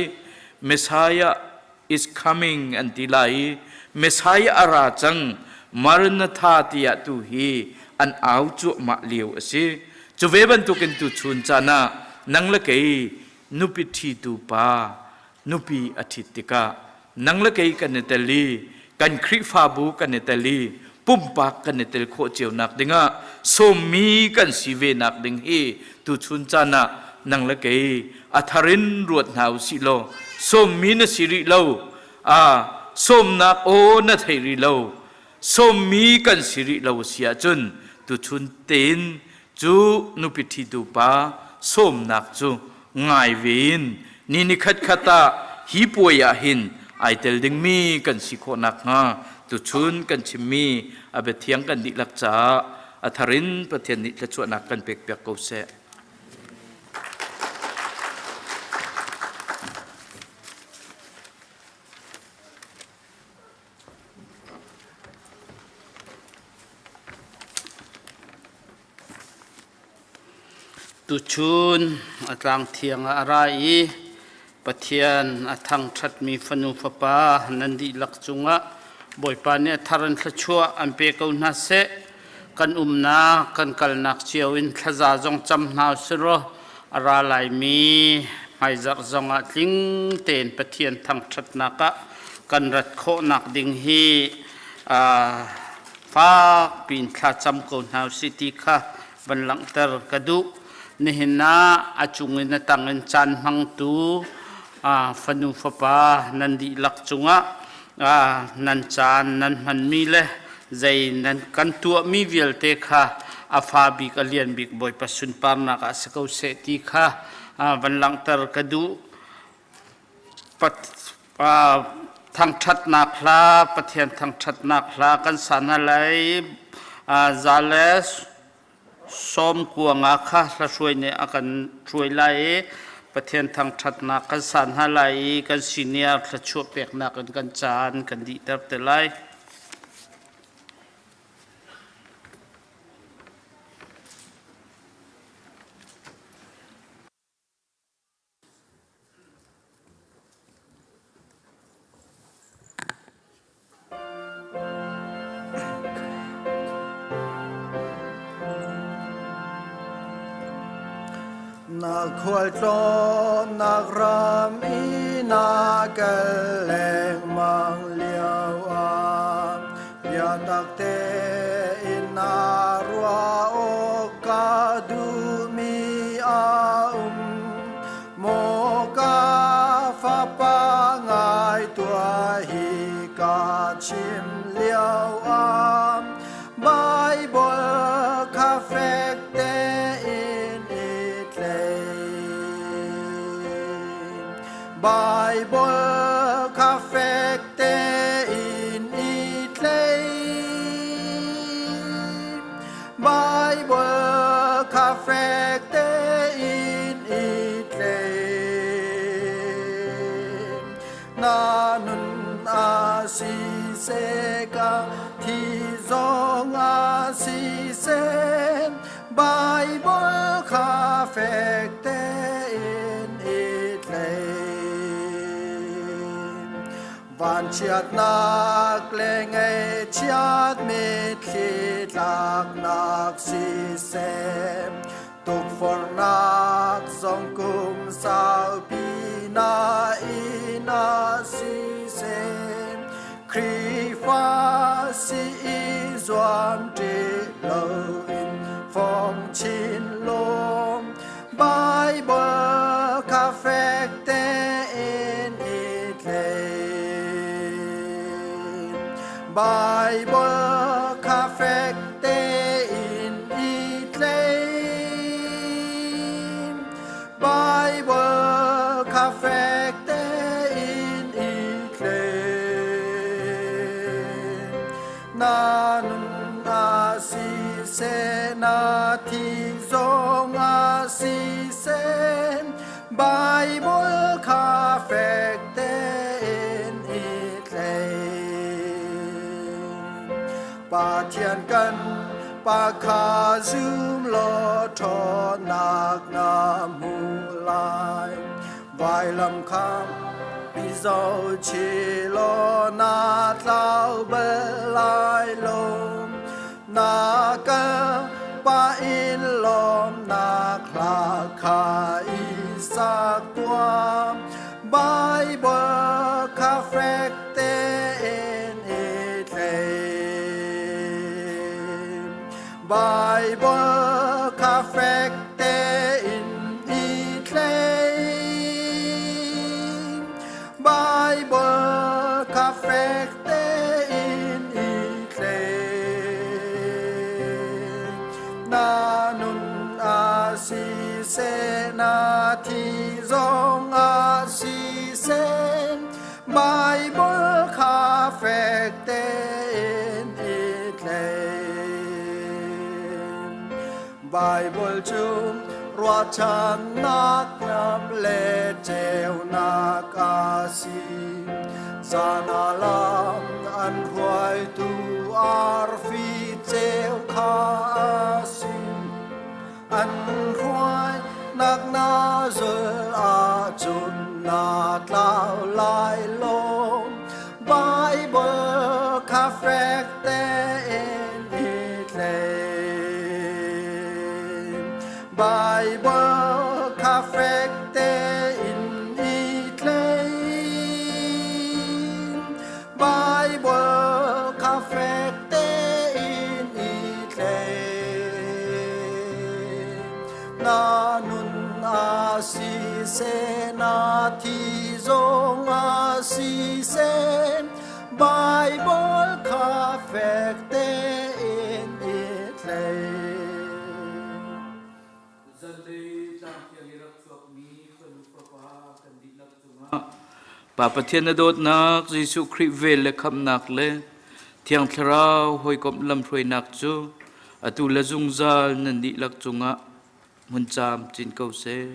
Speaker 7: Messiah is coming an ti lai i Messiah a ra cang Maranatha tiah tu hi an au cuahmah lio a si. Cu ve bantukin tu chun caan ah nang le kei nupi ṭhitu pa nupi a ṭhit tikah nang le kei kan i tel i kan Khrihfabu kan i tel i pumpak kan i tel khawh cio nak dingah sawmmi kan si ve nak ding hi tuchun caan ah nang le kei a thar in ruat hna u sih law sawmmi na si rih lo a sawmnak aw na thei rih lo sawmmi kan si rih lo si ahcun tuchun tein cu nupi ṭhitu pa sawmnak cu ngai ve in ni ni khat khat ah hi puai ah hin ai tel dingmi kan si khawh nakhnga tuchun kan chimmi a biathiang kan dihlak caah a thar in Pathian nih thluachuahnak kan pekpiak ko seh.
Speaker 1: Tuchun a tlangthiang ah a ra i Pathian a thangṭhatmi fanu fapa nan dihlak cungah Bawipa nih a thar in thluachuah an pe ko hna seh. Kan umnak, kan kalnak cio in thlaza zong cam hna usih law a ra laimi hmaizarh zongah tling tein Pathian thangṭhatnak ah kan rat khawhnak ding hi fak piin thlacam ko hna usih ti kha van langhter ka duh. Nihin ah a cung in a tang in caan hmangtu fanu fapa nan dihlak cungah nan caan nan hmanmi le zei nan kan tuahmi vialte kha a fa bik a lian bik Bawipa sunparnak ah si ko seh ti kha van langhter ka duh. Thangṭhatnak hla, Pathian thangṭhatnak hla kan sa hna lai. Za le sawm kuanga kha hlahruai nih a kan hruai lai i Pathian thangṭhatnak kan sa hna lai i kan senior thluachuah peknak in kan caan kan dihter te lai.
Speaker 6: Na khualtlawnnak ram i na kal lengmang lio ah biatak tein na ruah awk ka duhmi a um. Maw ka fapa ngai tuah hi ka chim lio ah Bible kha fek tein i tlei. Bible kha fek tein i tlei. Bible kha fek tein i tlei. Na nun a si se ka thi zong a si se Bible kha fek tein i tlei. Vanchiatnak le ngaihchiat mitthli tlaknak siseh, tukforhnak zong kum saupi na in ah siseh, Khrihfa si i zuam ṭih loin fong chin lawm. Bible kha fek tein i tlei. Bible kha fek tein i tlei. Bible kha fek tein i tlei. Na nun a si seh, na thi zong a si seh, Bible kha fek tein i tlei. Pathian kan Pa kha zum law ṭhawnnak na hmu lai. Vailam kha i zohchih law na tlau bal lai lo. Na kal pa in lawmnak hla kha i sak tuah. Bible kha fek tein i tlei. Bible kha fek tein i tlei. Bible kha fek tein i tlei. Na nun a si seh, na thi zong a si seh, Bible kha fek tein i tlei. Bible cu ruahchannak lam le ceunak a si. Zan ah lam an hruaitu arfi ceu kha a si. An hruainak na zul ahcun na tlau lai lo. Bible kha fek tein i tlei. Bible kha fek tein i tlei. Bible kha fek tein i tlei. Na nun a si seh, na thi zong a si seh, Bible kha fek tein i tlei.
Speaker 7: Zanlei tlangthiang i rak chuakmi fanu fapa kan dihlak cungah. Pa Pathian na dawtnak, Jesuh Khrih vel le khamhnak le Thiang Thlarau hawikomh lamhruainak cu atu le zungzal nan dihlak cungah hmun caam cin ko seh.